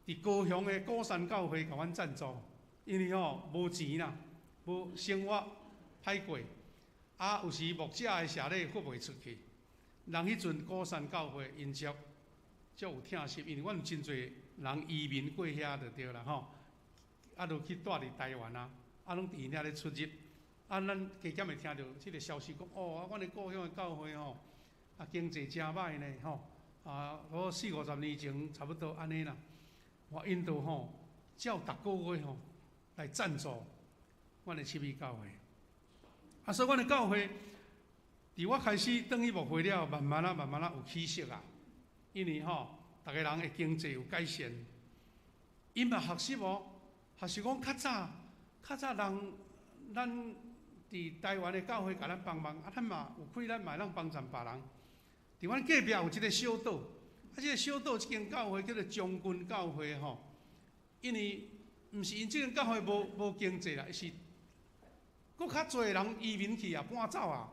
佇高雄的鼓山教會共阮贊助，因為吼無錢啦，無生活歹過，啊有時牧者的謝禮付袂出去，人彼陣鼓山教會𪜶足足有疼心，因為阮有真濟人移民過遐就對啦吼，啊，就去蹛佇台灣啊，啊，攏佇𪜶遐咧出入，啊，咱加減會聽著這个消息講，哦，啊，阮的故鄉的教會吼，啊，經濟誠歹呢吼，啊，我四五十年前差不多按呢啦，我𪜶就吼，照逐个月吼來贊助阮的七美教會，啊，所以阮的教會，佇我開始轉去牧會了，慢慢仔、慢慢仔有起色啊，因為吼，逐个人的經濟有改善，𪜶嘛學習哦，學習講較早，較早人咱佇台灣的教會共咱幫忙，啊，咱嘛有氣力嘛會當幫贊別人。佇阮隔壁有一個小島，啊，這個小島這間教會叫做將軍教會吼，因為毋是𪜶這間教會無無經濟啦，是閣較濟人移民去啊，搬走啊，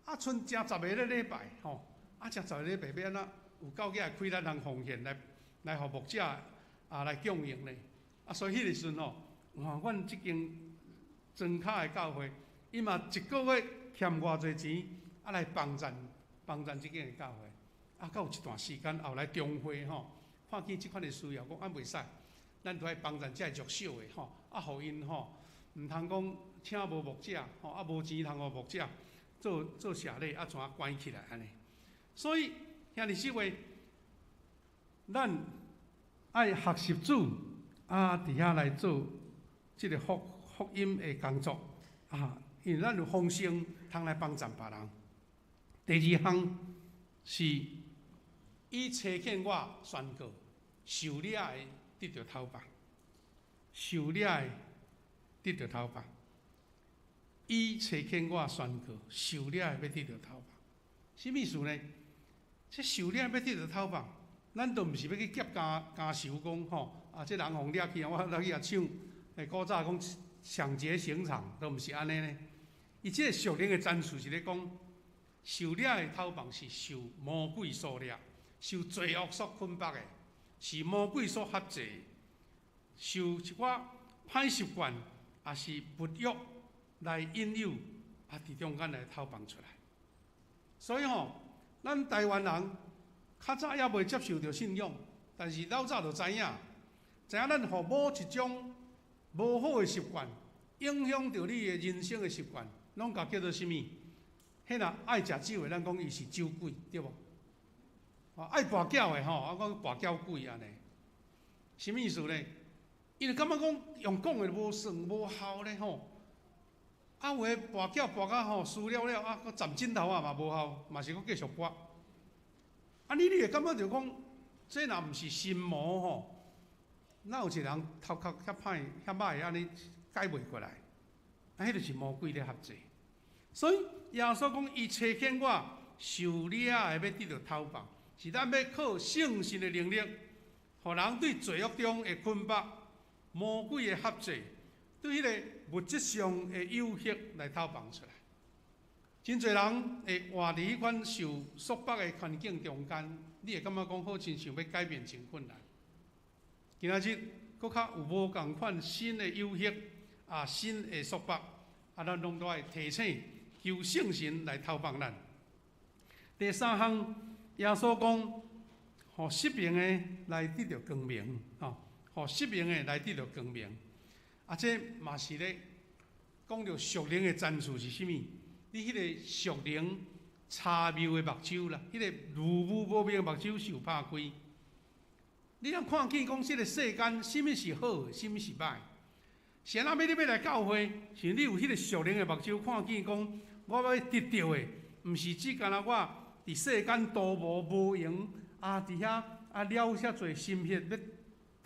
啊，賰正十个咧禮拜吼，啊，正十个禮拜欲按怎？有夠額的氣力通奉獻來來予牧者啊來供應咧，啊，所以彼個時陣吼，哇，阮這間莊跤的教會，伊嘛一個月欠偌濟錢，啊來幫贊幫贊這間的教會，啊，閣有一段時間後來中會吼，看見這款的需要，講啊袂使，咱著愛幫贊這弱小的吼，啊，予𪜶吼，毋通講請無牧者吼，啊無錢通予牧者做做謝禮，啊怎關起來按呢？所以兄弟姊妹，咱愛學習主啊，佇遐來做這个福福音的工作啊，因為咱有豐盛，通來幫贊別人。第二項是伊差遣我宣告，受掠的得著透放，受掠的得著透放。伊差遣我宣告，受掠的欲得著透放，啥物意思呢？這受掠欲得著透放，咱都毋是欲去劫家家仇講吼，啊，這人予掠去啊，我來去共搶。欸，古早講搶劫刑場，都毋是按呢呢。伊這个屬靈的層次是咧講，受掠的透放是受魔鬼所掠，受罪惡所捆綁的，是魔鬼所轄制的，受一寡歹習慣，抑是物欲來引誘，啊，佇中間來透放出來。所以吼，咱台灣人較早猶未接受著信仰，但是老早就知影，知影咱予某一種無好的習慣，影響著你的人生的習慣，攏共叫做啥物？彼若愛食酒的，咱講伊是酒鬼，對無？愛跋筊的吼，啊講跋筊鬼按呢。啥物意思呢？因為感覺講用講的無算無效咧吼。啊，有的跋筊跋甲吼輸了了，啊，閣站枕頭仔嘛無效，嘛是閣繼續跋。啊，你會感覺著講，這若毋是心魔吼，哪有一個人頭殼遐歹遐歹按呢改袂過來？啊，彼就是魔鬼咧合作。所以耶穌講，伊差遣我受掠的欲得著偷放，是咱欲靠聖神的能力，予人對罪惡中的捆縛、魔鬼的合作，對彼個物質上的誘惑來偷放出來。真濟人會活佇彼款受束縛的環境中間，你會感覺講好親像欲改變真困難。今仔日閣較有無仝款新的誘惑啊，新的束縛，啊，咱攏都愛提醒，求聖神來偷放咱。第三項，耶穌講，予失明的來得著光明，吼，予失明的來得著光明。啊，這嘛是咧講著屬靈的層次是啥物？你彼個屬靈差謬的目睭啦，彼個如無無明的目睭受拍開，你通看見講這個世間啥物是好，啥物是歹。是按怎欲你欲來教會，是你有彼個屬靈的目睭看見講，我欲得著的，毋是只干焦我佇世間徒無無閒啊，佇遐啊了遐濟心血欲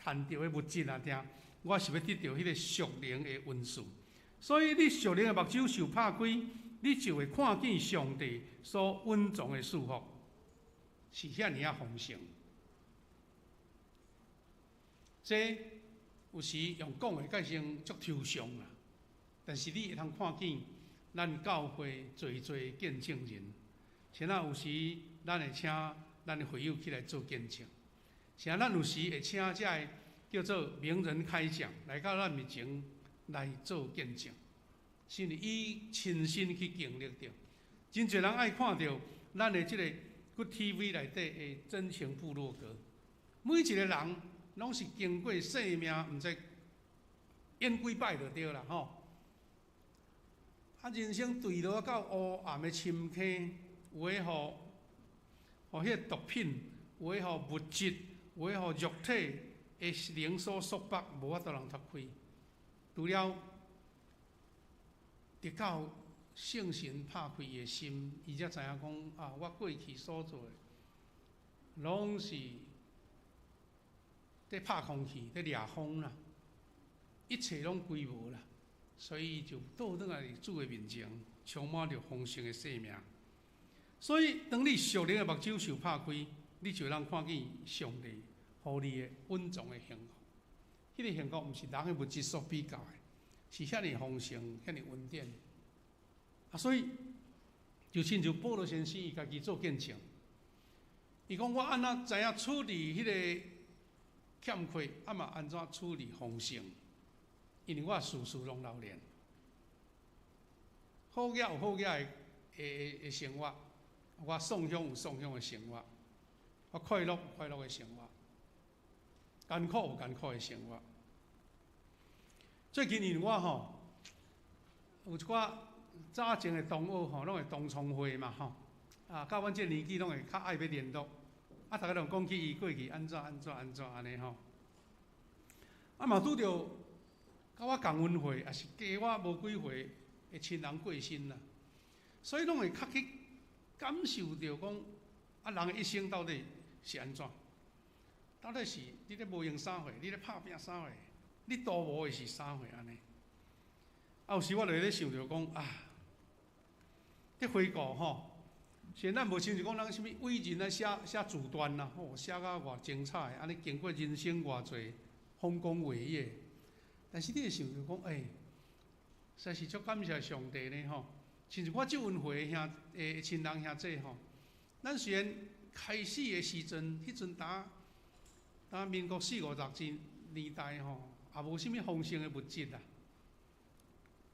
趁著的物質啊，聽，我是欲得著彼個屬靈的恩賜。所以你屬靈的目睭受拍開，你就會看見上帝所隱藏的祝福，是遐爾仔豐盛。這有時用講的較成足抽象啦，但是你會通看見咱教會濟濟見證人，像咱有時咱會請咱的會友起來做見證，像咱有時會請這个叫做名人開講來到咱面前來做見證，是因為伊親身去經歷著。真濟人愛看著咱的這个 Good TV 內底的真情部落格，每一個人攏是經過生命，毋知演幾擺就對啦吼。啊，人生墜落到烏暗的深坑，有的予彼个毒品，有的予物質，有的予肉體的靈所束縛，無法度通脫開。除了得到聖神拍開伊的心，伊才知影講啊，我過去所做的，攏是佇拍空氣，佇掠風啦，一切攏歸無啦，所以就倒轉來主的面前，充滿著豐盛的生命。所以，當你屬靈的目睭受拍開，你就通看見上帝予你的隱藏的幸福。彼個幸福毋是人的物質所比較的，是遐爾豐盛、遐爾恩典。啊，所以就親像保羅先生伊家己做見證，伊講我按怎知影處理彼個欠缺，啊嘛按怎處理豐盛，因為我事事攏老練。好額有好額的生活，我喪鄉有喪鄉的生活，我快樂有快樂的生活，艱苦有艱苦的生活。最近因為我吼有一寡早前的同學吼，攏會同窗會嘛吼，啊，到阮這個年紀攏會較愛欲聯絡，啊，逐家攏講起伊過去按怎按怎按怎按呢吼，啊嘛拄著佮我仝溫歲，抑是加我無幾歲的親人過身啦，所以攏會較去感受著講，啊，人的一生到底是按怎？到底是你咧無閒啥貨，你咧拍拚啥貨，你徒無的是啥貨按呢？啊，有時我就咧想著講啊，咧回顧吼，雖然咱無親像講咱啥物偉人啊寫寫自傳啦，吼寫甲偌精彩，按呢經過人生偌濟豐功偉業，但是你會想著講，欸，實在是足感謝上帝呢吼。親像我這溫歲的兄的親人兄姊吼，咱雖然開始的時陣，彼陣當當民國四五十年代吼，也無啥物豐盛的物質啦，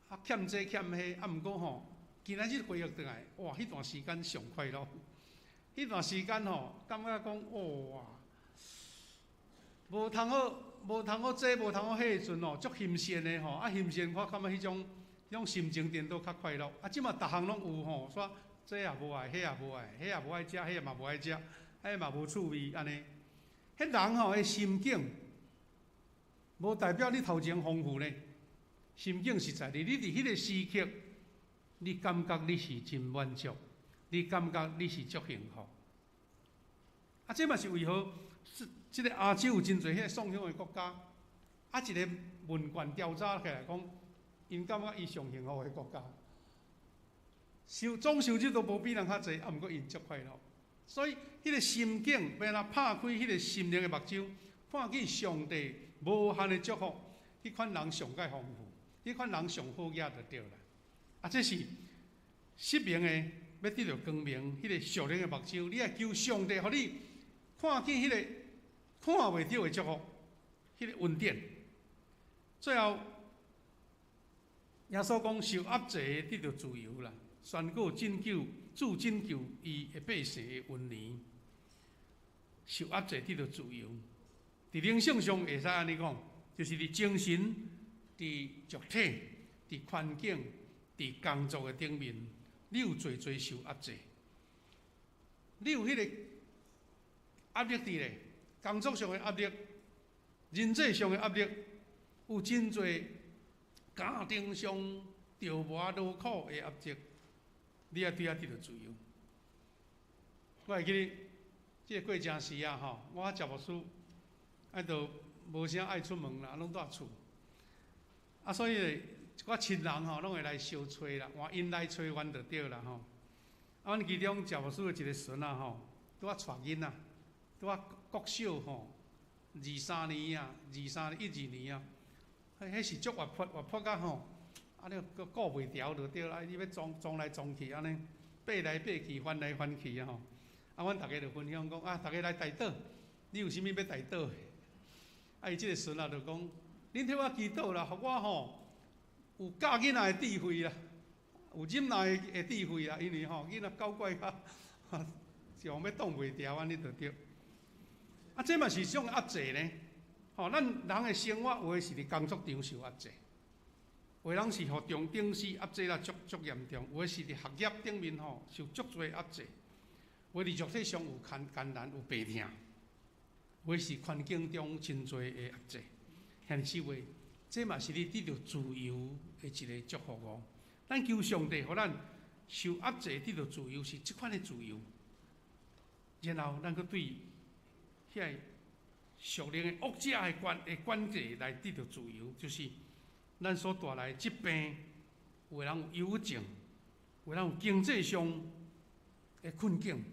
啊欠這欠彼，啊毋過吼，今仔日回憶轉來，哇！彼段時間上快樂，彼段時間吼，感覺講哇，無通好，無通好這，無通好彼的時陣吼，足欣羨的吼，啊欣羨我感覺彼種心情顛倒較快樂。啊，這馬逐項攏有吼，煞這也無愛，彼也無愛，彼也無愛食，彼嘛無愛食，彼嘛無趣味按呢。彼人吼的心境，無代表你頭前豐富呢。心境實在，你佇彼個時刻，你感覺你是真滿足，你感覺你是足幸福。啊，這嘛是為何？這個亞洲有真濟彼個創興的國家，啊，一个問卷調查起來講，𪜶感覺伊上幸福的國家，收總收入都無比人較濟，啊，毋過𪜶足快樂。所以，彼個心境欲按怎拍開彼個心靈的目睭，看見上帝無限的祝福，彼款人上蓋豐富，彼款人上好額就對啦。啊，這是失明的欲得著光明，彼個屬靈的目睭，你愛求上帝，予你看見彼個看袂著的祝福，彼個恩典。最後，耶穌講受壓制的得著自由啦，宣告拯救主拯救伊的百姓的恩年。受壓制得著自由，佇靈性上會使按呢講，就是佇精神、佇肉體、佇環境、佇工作的頂面，你有濟濟受壓制，你有彼個壓力佇咧，工作上的壓力、人際上的壓力，有真濟家庭上著磨勞苦的壓力，你愛對遐得著自由。我會記得這個過程時啊，吼，我食牧師，啊，就無啥愛出門啦，攏蹛厝。啊，所以咧，一寡親人吼，攏會來相揣啦，換𪜶來揣阮就對啦吼。啊，阮其中食牧師的一個孫仔吼，拄仔帶囡仔，拄仔國小吼，二三年啊，二三一二年啊，彼是足活潑，活潑甲吼，啊你閣顧袂牢就對啦，你欲撞撞來撞去按呢，爬來爬去，翻來翻去啊吼。啊，阮逐家就分享講啊，逐家來代禱，你有啥物欲代禱的？啊，伊這个孫仔就講，恁替我祈禱啦，予我吼有教囡仔的智慧啦，有忍耐的智慧啦，因為吼囡仔搞怪較，像欲擋袂牢按呢就對。啊，這嘛是一種壓制呢。吼，咱人的生活有的是佇工作場受壓制，有的人是予中頂司壓制啦足足嚴重，有的是佇學業頂面吼受足濟壓制，有的佇肉體上有艱艱難有病痛，有的是環境中真濟的壓制。兄弟姊妹，這嘛是你得著自由的一个祝福哦。咱求上帝，予咱受壓制得著自由，是這款的自由。然後咱閣對遐个屬靈的惡者的關的管制來得著自由，就是咱所帶來的疾病，有的人有憂鬱症，有的人有經濟上的困境。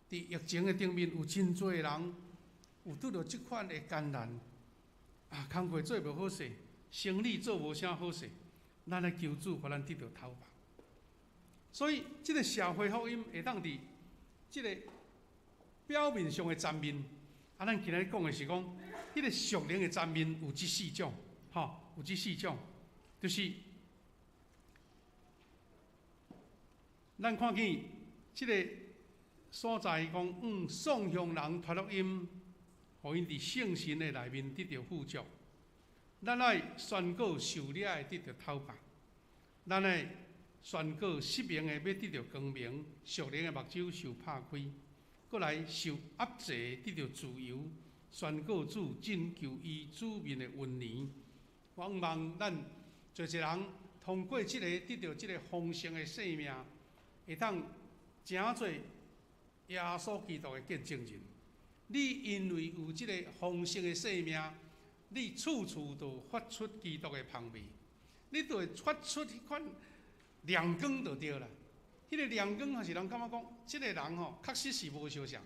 佇疫情的頂面，有真濟人有拄著這款的艱難，啊，工課做無好勢，生理做無啥好勢，咱來求主，予咱得著透放。所以，這个社會福音會當佇這个表面上的層面，啊，咱今日講的是講，彼个屬靈的層面有這四種，吼，有這四種，就是咱看見這个所在講，送向人傳福音，予𪜶佇聖神的內面得著富足。咱愛宣告受掠的得著透放，咱愛宣告失明的欲得著光明，屬靈的目睭受拍開，閣來受壓制得著自由，宣告主拯救伊子民的恩年。我望咱濟濟人通過這個得著這個豐盛的生命，會當成做耶穌基督的見證人。你因為有這個豐盛的生命，你處處都發出基督的芳味，你就會發出彼款亮光就對啦。彼個亮光，予人感覺講，這個人吼確實是無相像。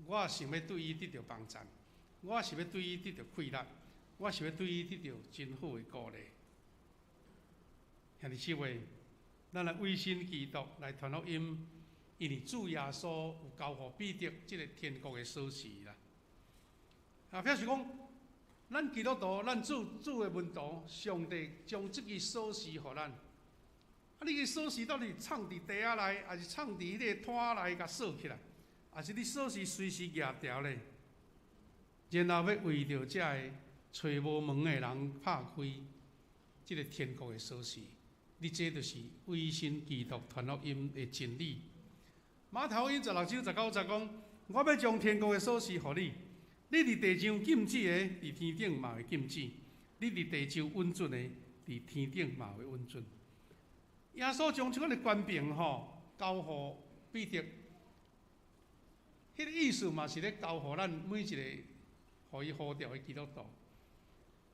我想欲對伊得著幫贊，我想欲對伊得著快樂，我想欲對伊得著真好的鼓勵。兄弟姊妹，咱來委身基督來傳福音，因為主耶穌有交予彼得這个天國的鎖匙啦。啊，表示講，咱基督徒，咱主主的門徒，上帝將這支鎖匙予咱。啊，你个鎖匙到底藏佇袋仔內，抑是藏佇彼个摊內共鎖起來，抑是你鎖匙隨時攑牢咧？然後欲為著遮个揣無門的人拍開這个天國的鎖匙，你這就是委身基督傳福音的真理。馬太福音十六章十九節講：我欲將天國的鎖匙予你，你佇地上禁止的，佇天頂嘛會禁止；你佇地上允准的，佇天頂嘛會允准。耶穌將這款的權柄吼交予彼得，彼個意思嘛是咧交予咱每一個予伊呼召的基督徒，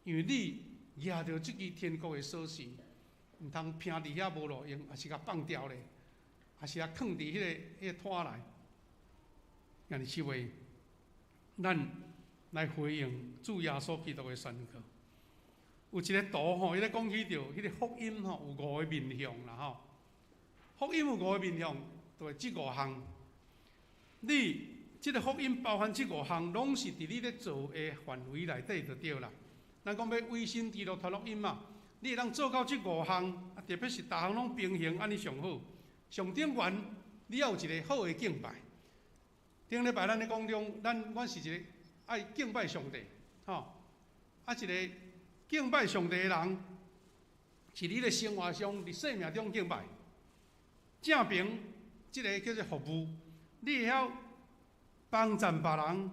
因為你攑著這支天國的鎖匙，毋通拚佇遐無路用，抑是共放掉咧，抑是共囥佇彼個攤內。兄弟姊妹，咱來回應主耶穌基督的宣告。有一個圖吼，伊咧講起著彼個福音吼，有五個面向啦吼。福音有五個面向，就是這五項。你這個福音包含這五項，攏是佇你咧做的範圍內底就對啦。咱講欲委身基督傳福音嘛，你會當做到這五項，啊，特別是逐項攏平衡，按呢上好。上頂懸，你要有一個好的敬拜。頂禮拜咱咧講中，咱阮是一個愛敬拜上帝，吼，啊一個敬拜上帝的人，是你咧生活上、佇生命中敬拜。正平，這個叫做服務，你會曉幫贊別人，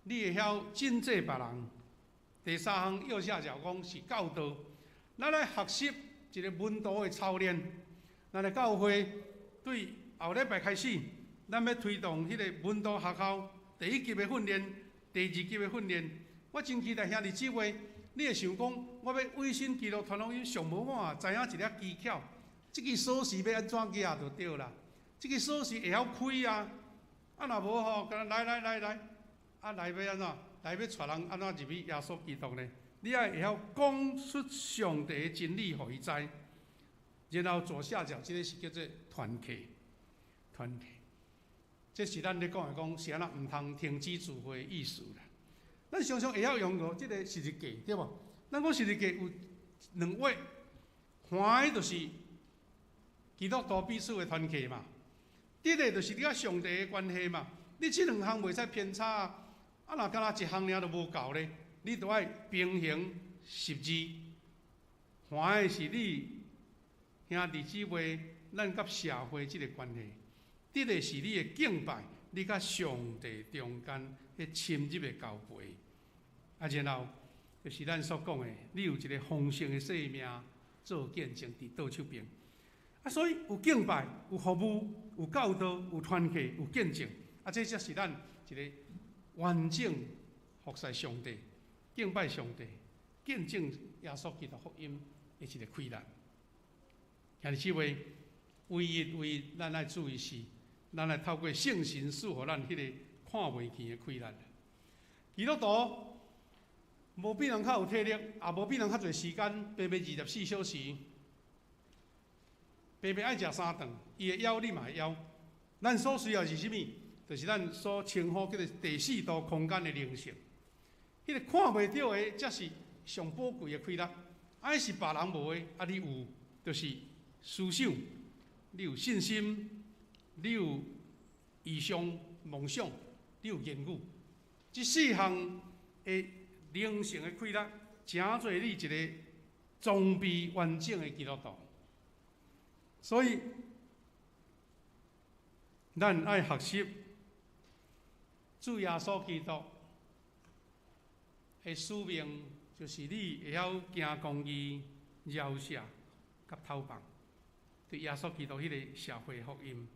你會曉拯救別人。第三項右下角講是教導，咱來學習一個門徒的操練。咱的教會對後禮拜開始，咱欲推動彼個門徒學校第一級的訓練，第二級的訓練。我真期待兄弟姊妹，你會想講，我欲委身基督傳福音，上無我知影一點技巧，這支鎖匙欲按怎舉就對啦。這支鎖匙會曉開啊，啊若無吼，敢若來來來來，啊來欲按怎？來欲帶人按怎入去耶穌基督呢？你愛會曉講出上帝的真理，予伊知。然後左下角這個是叫做團契，團契，這是咱咧講的講是按怎毋通停止聚會的意思啦。咱常常會曉用到這個十字架，對無？咱講十字架有兩畫，橫的就是基督徒彼此的團契嘛，直的就是你佮上帝的關係嘛。你這兩項袂使偏差啊！啊，若敢若一項爾都無夠咧，你都愛平衡十字。橫的是你兄弟姊妹，咱佮社會這個關係；直的是你的敬拜，你佮上帝中間彼深入的交陪。啊，然後就是咱所講的，你有一個豐盛的生命做見證佇倒手邊。啊，所以有敬拜，有服務，有教導，有團契，有見證。啊，這才是咱一個完整服侍上帝、敬拜上帝、見證耶穌基督福音的一個氣力。兄弟姊妹，唯一唯一咱愛注意是，咱愛透過聖神賜予咱彼個看袂見的氣力。基督徒無比人較有體力，也無比人較濟時間，白白24小時，白白愛食三頓，伊會枵，你嘛會枵。咱所需要是啥物？就是咱所稱呼叫做第四度空間的靈性。彼個看袂著的，才是上寶貴的氣力。啊，是別人無的，啊，你有，就是思想，你有信心，你有異象、夢想，你有言語，這四項的靈性的氣力，成做你一個裝備完整的基督徒。所以，咱愛學習主耶穌基督的使命，就是你會曉行公義、饒赦、佮討放，對耶穌基督彼個社會福音。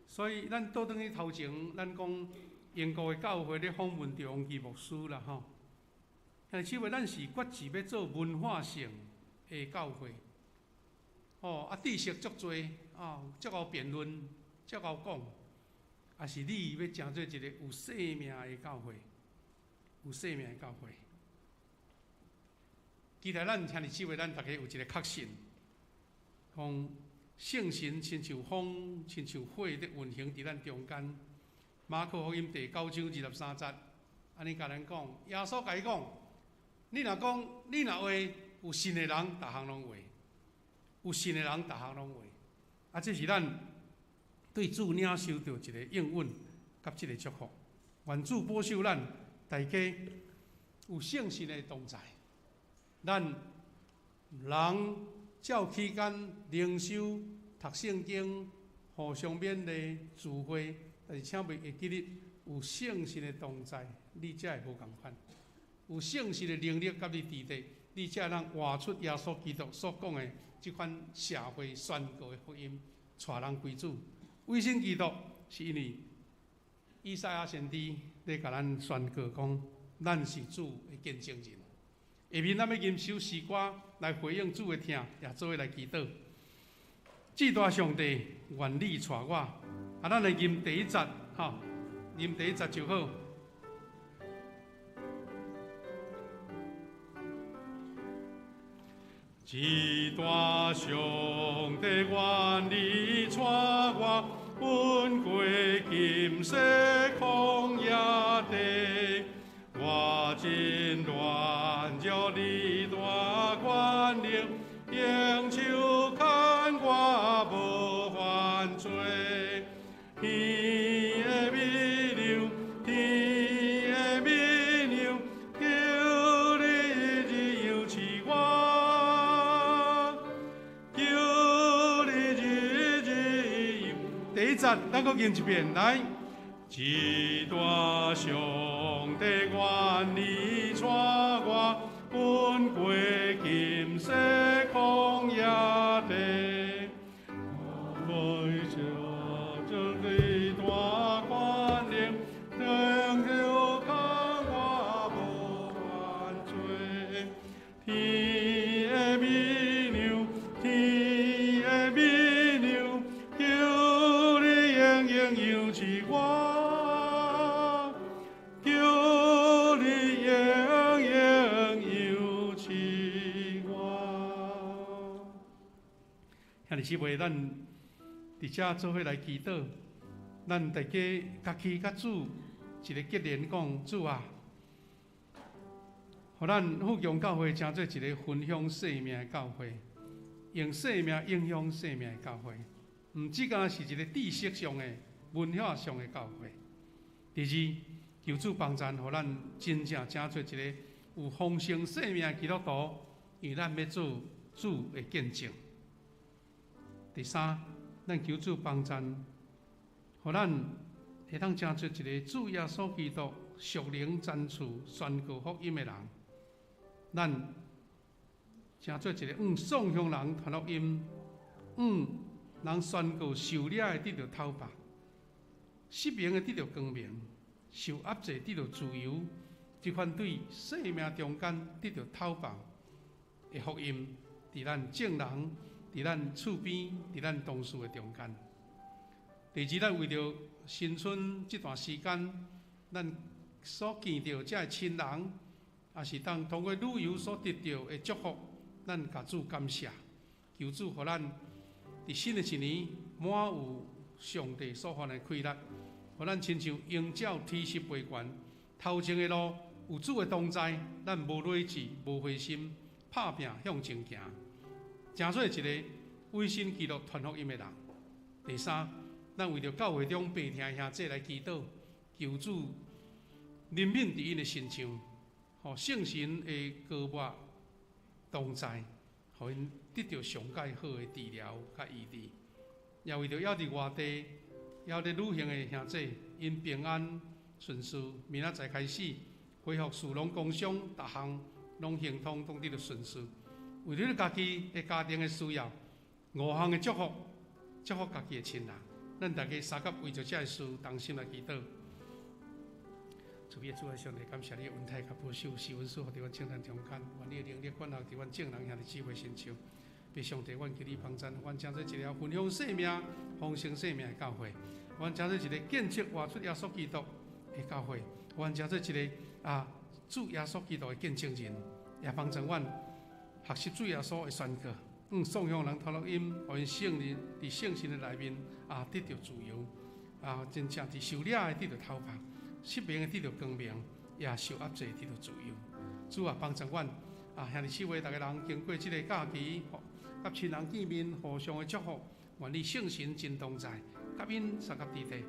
所以，咱倒轉去頭前，咱講英國的教會咧訪問著王基牧師啦，吼。但是，因為咱是決志欲做文化性的教會，哦，啊，知識足濟，啊，足𠢕辯論，足𠢕講，抑是你欲成做一個有生命的教會，有生命的教會。期待咱兄弟姊妹，咱逐家有一個確信，講聖神親像風，親像火咧運行佇咱中間。馬可福音第九章二十三節，按呢共咱講，耶穌共伊講：你若講，你若話有信的人，逐項攏會；有信的人，逐項攏會。啊，這是咱對主領受著一個應允，佮這個祝福。願主保守咱大家有聖神的同在，咱人照期間靈修、讀聖經、互相勉勵、聚會，但是請袂會記得有聖神的同在，你才會無仝款。有聖神的能力佮你佇咧，你才會當活出耶穌基督所講的這款社會宣告的福音，帶人歸主。委身基督是因為以賽亞先知咧共咱宣告講，咱是主的見證人。下面咱欲吟首詩歌來回應主的疼，也做伙來祈禱。至大上帝，願你帶我。啊，咱來吟第一節，吼，吟第一節就好。至大上帝，願你帶我，阮過金色曠野地，我真軟弱，你大權能，用手牽我無犯罪。天的美亮，天的美亮，求你日日扶持我，求你日日扶。第一節，咱閣吟一遍來。至大上帝，願你帶我，阮過金色曠野地。我將你大權能，用手牽我無犯罪。天的美娘，天的美娘，求你永永扶持我，求你永永扶持我。兄弟姊妹，咱佇遮做伙來祈禱，咱大家家己佮主一个結連，講主啊，予咱富強教會成做一个分享生命的教會，用生命影響生命的教會，毋只干是一个知識上的、文化上的教會。第二，求主幫贊，予咱真正成做一个有豐盛生命的基督徒，因為咱欲做主的見證。第三，咱求主幫贊，予咱會當成做一个主耶穌基督屬靈展示宣告福音的人。咱成做一个向喪鄉人傳福音，向人宣告受掠的得著討放，失明的得著光明，受壓制得著自由，這款對生命中間得著討放的福音，佇咱眾人、佇咱厝邊、佇咱同事的中間。第二，咱為著新春這段時間，咱所見著這个親人，也是當通過旅遊所得著的祝福，咱共主感謝，求主予咱佇新的一年滿有上帝所發的氣力，予咱親像鷹鳥體適飛懸，頭前的路有主的同在，咱無累志、無灰心，拍拚向前行，成做一个委身基督傳福音的人。第三，咱為著教會中病疼兄弟來祈禱，求主憐憫佇𪜶的身上，予聖神的膏抹同在，予𪜶得著上蓋好的治療佮醫治。也為著猶佇外地、猶佇旅行的兄弟，𪜶平安順遂，明仔載開始恢復士農工商，逐項攏亨通，攏得著順遂。為著你家己的家庭的需要，五項的祝福，祝福家己的親人。咱大家相佮為著這个事同心來祈禱。慈悲的主愛上帝，感謝你的恩待佮保守，賜阮賜福佇阮眾人中間，願你的能力管轄佇阮眾人兄弟姊妹身上。父上帝，阮求你幫贊，阮成做一个分享生命、豐盛生命的教會，阮成做一个見證活出耶穌基督的教會，阮成做一个主耶穌基督的見證人，也幫助阮學習主耶穌的宣告，向喪鄉人傳福音，予𪜶聖靈佇聖神的內面得著自由，真正佇受掠的得著討放，失明的得著光明，也受壓制得著自由。主啊，幫助阮兄弟姊妹，逐个人經過這个假期，佮親人見面，互相的祝福，願你聖神真同在，佮𪜶相佮佇咧，予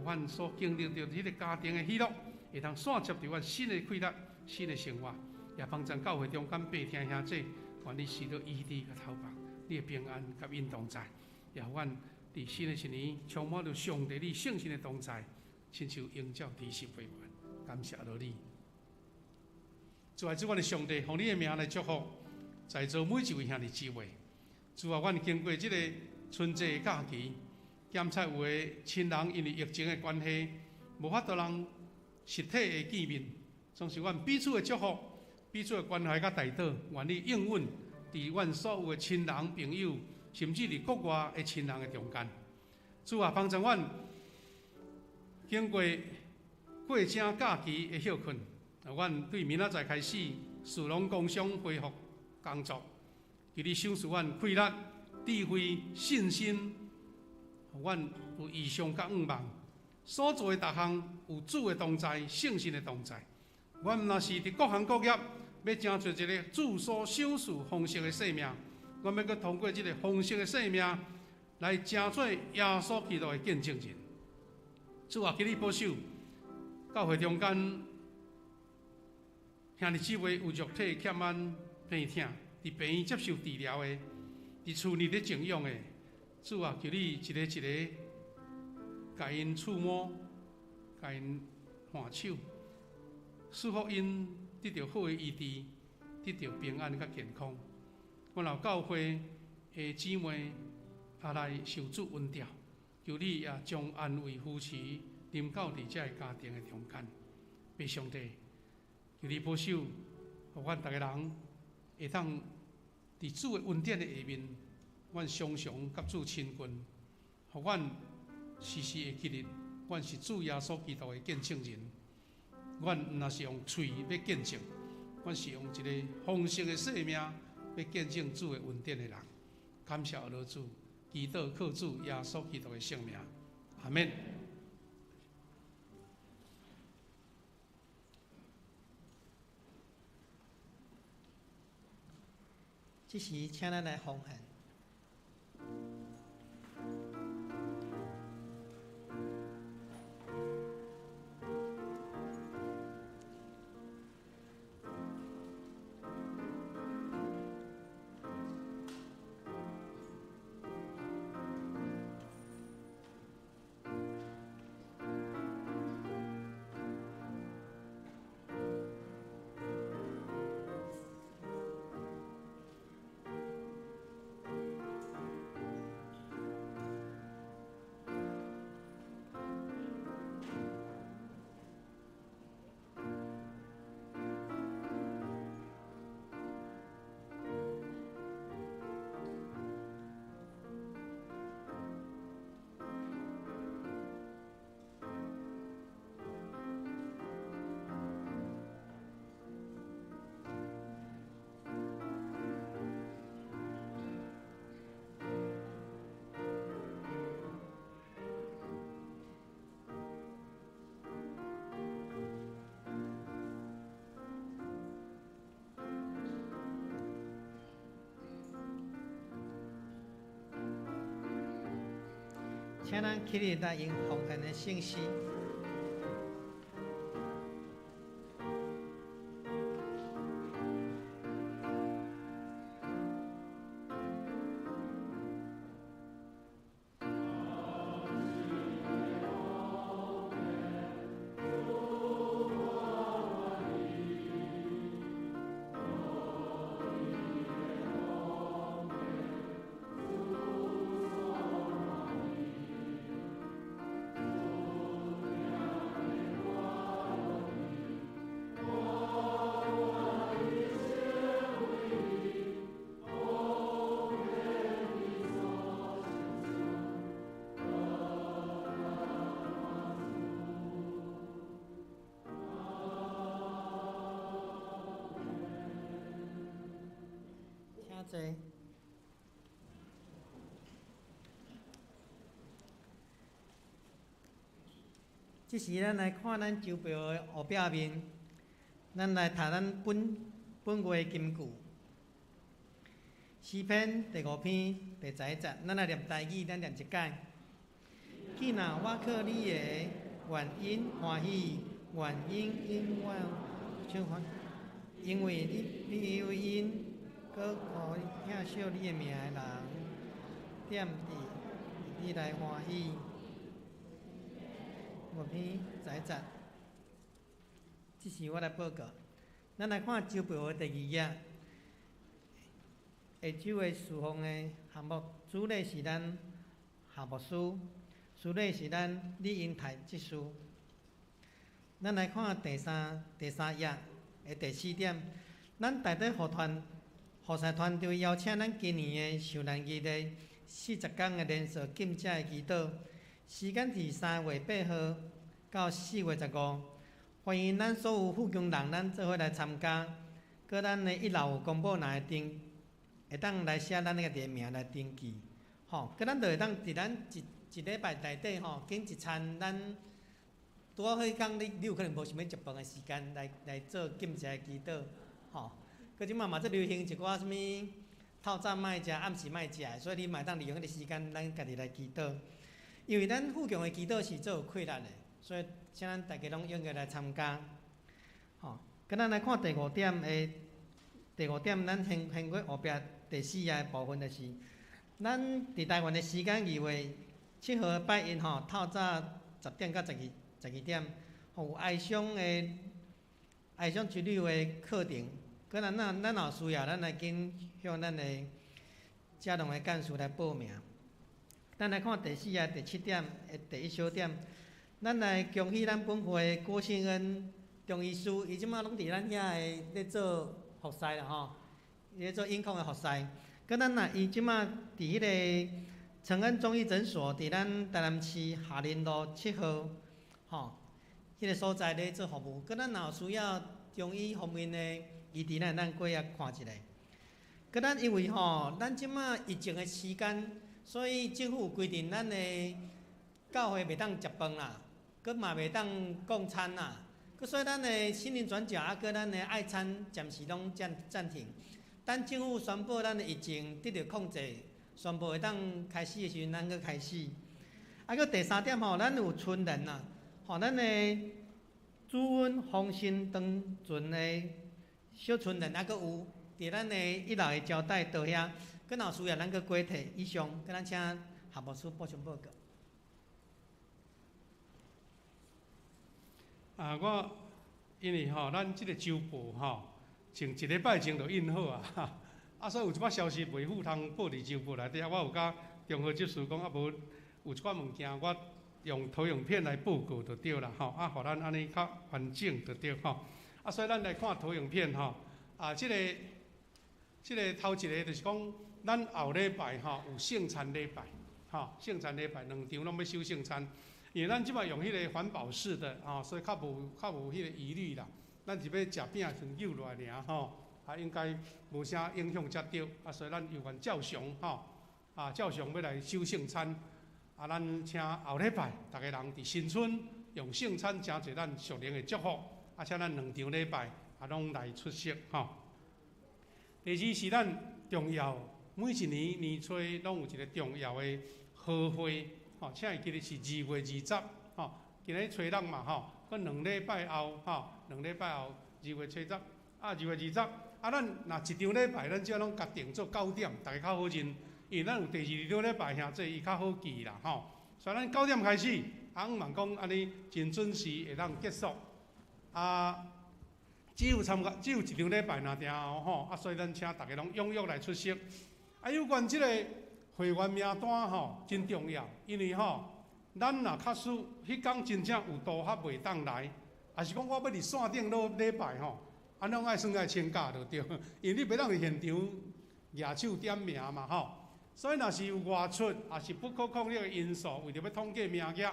阮所經歷著彼个家庭的喜樂，會當散接著阮新的氣力、新的生活，也幫助教會中間病疼兄弟，願你施予醫治佮討放，你的平安佮𪜶同在，也予阮伫新的一年充满著上帝你圣神的同在，亲像营造知识陪伴。感谢了你，主啊，主阮的上帝，奉你的名来祝福在座每一位兄弟姊妹。主啊，阮经过这个春节的假期，检测有的亲人因为疫情的关系，无法度人实体的见面，总是阮彼此的祝福、彼此的关怀佮代祷，愿你应允伫阮所有的亲人朋友，甚至伫国外的亲人的中间。主啊，帮助阮经过过正假期的歇睏，阮对明仔载开始，士农工商恢复工作。求你赏赐阮气力、智慧、信心，予阮有异象佮愿望。所做的逐项有主的同在、圣神的同在。阮若是伫各行各业，欲成就一个主所赏赐丰盛的生命，阮欲阁通过这个丰盛的生命来成做耶稣基督的见证人。主啊，求你保守教会中间兄弟姊妹有肉体欠安病痛，伫病院接受治疗的，伫厝内咧静养的，主啊，求你一个一个共𪜶触摸，共𪜶挽手，赐福𪜶得著好的医治，得著平安佮健康。阮老教会的姊妹也来受主恩召，求你也将安慰扶持临到伫这个家庭的中间。父上帝，求你保守，予阮逐个人会当伫主的恩典的下面，阮常常佮主亲近，予阮时时会记得，阮是主耶稣基督的见证人。阮毋若是用喙欲见证，阮是用一个丰盛的生命欲见证主的恩典的人。感谢阿罗主，祈祷靠主耶稣基督的圣名，阿们。这时，请咱来奉献。请咱起立来用奉献的圣诗。坐。这时，咱来看咱周报的后壁面，咱来读咱本本月的金句。诗篇第五篇第11节，咱来念台语，咱念一解。既若我靠你的原因欢喜，原因永远唱欢，因为你有因。阁予疼惜你的名的人，踮伫你來歡喜。五篇十一節，這是我來報告。咱來看週報的第二頁，下晝的事奉的項目，主禮是咱夏牧師，司禮是咱李英泰執事。咱來看第三頁的第四點，咱大體服侍團隊邀請咱今年的受難日的40工的連續禁食的祈禱，時間是3月8號到4月15，歡迎咱所有富強人，咱做伙來參加。閣咱的一樓有公布欄的登，會當來寫咱家己的名來登記，吼。閣咱就會當佇咱一一禮拜內底吼，揀一餐咱拄好彼工你有可能無想欲食飯的時間來做禁食的祈禱，吼。閣這馬嘛足流行一寡啥物透早莫食，暗時莫食，所以你嘛會當利用彼個時間，咱家己來祈禱。因為咱富強的祈禱是足有氣力的，所以請咱大家攏踴躍來參加。吼，閣咱來看第五點的第五點，咱先過後壁第四頁的部分就是，咱佇台灣的時間2月7號拜一吼，透早10點到12點，吼有哀傷的哀傷之旅的課程。閣咱若咱若有需要，咱來緊向咱的嘉龍的幹事來報名。咱來看第四頁第七點的第一小點，咱來恭喜咱本會郭信恩中醫師，伊這馬攏佇咱遐的咧做服侍啦吼，伊咧做音控的服侍。閣咱若伊這馬佇彼個承恩中醫診所，佇咱台南市下林路7號，吼，彼個所在咧做服務。閣咱若有需要中醫方面的醫治，咱會當過遐看一下。閣咱因為吼，咱這馬疫情的期間，所以政府有規定，咱的教會袂當食飯啦，閣嘛袂當共餐啦。閣所以咱的心靈轉角啊，閣咱的愛餐暫時攏暫停。等政府宣布咱的疫情得著控制，宣布會當開始的時陣，咱閣開始。啊，閣第三點吼，咱有春聯啦，吼，咱的主恩豐盛長存的小春聯，猶閣有佇咱的一樓的招待桌遐。閣若有需要，咱閣過提以上，閣咱請夏牧師補充報告。啊，我因為吼，咱這個週報吼，前一禮拜前就印好啊，啊，所以有一寡消息袂赴通報佇週報內底，啊，我有佮中和執事講，啊，無有一寡物件，我用投影片來報告就對啦，吼，啊，予咱按呢較完整就對吼。啊，所以咱來看投影片吼，啊，這個頭一個就是講，咱後禮拜吼有聖餐禮拜，吼，聖餐禮拜兩場攏欲守聖餐。因為咱這擺用彼個環保式的，吼，所以較無彼個疑慮啦。咱是欲食餅先揪落來爾吼，啊，應該無啥影響才對。啊，所以咱猶原照常吼，啊，照常欲來守聖餐。啊，咱請後禮拜逐家人佇新春用聖餐，誠濟咱屬靈的祝福。啊，請咱兩場禮拜啊，攏來出席吼。第二是咱重要，每一年年初攏有一個重要的合會。吼，請會記得是2月20，吼，今日初六嘛，吼，閣兩禮拜後，吼，兩禮拜後2月初十，啊，2月20，啊，咱若一場禮拜，咱只攏共定做九點，逐家較好認，因為咱有第二場禮拜兄濟，伊較好記啦，吼，所以咱九點開始，啊，向望講按呢真準時會當結束，啊，只有參加只有一場禮拜爾定吼，啊，所以咱請逐家攏踴躍來出席，啊，有關這個會員名單吼真重要，因為吼，咱若假使彼工真正有途合袂當來，抑是講我欲佇線頂落禮拜吼，按呢愛算愛請假就對，因為你袂當佇現場舉手點名嘛吼。所以若是有外出，抑是不可抗力的因素，為著欲統計名額，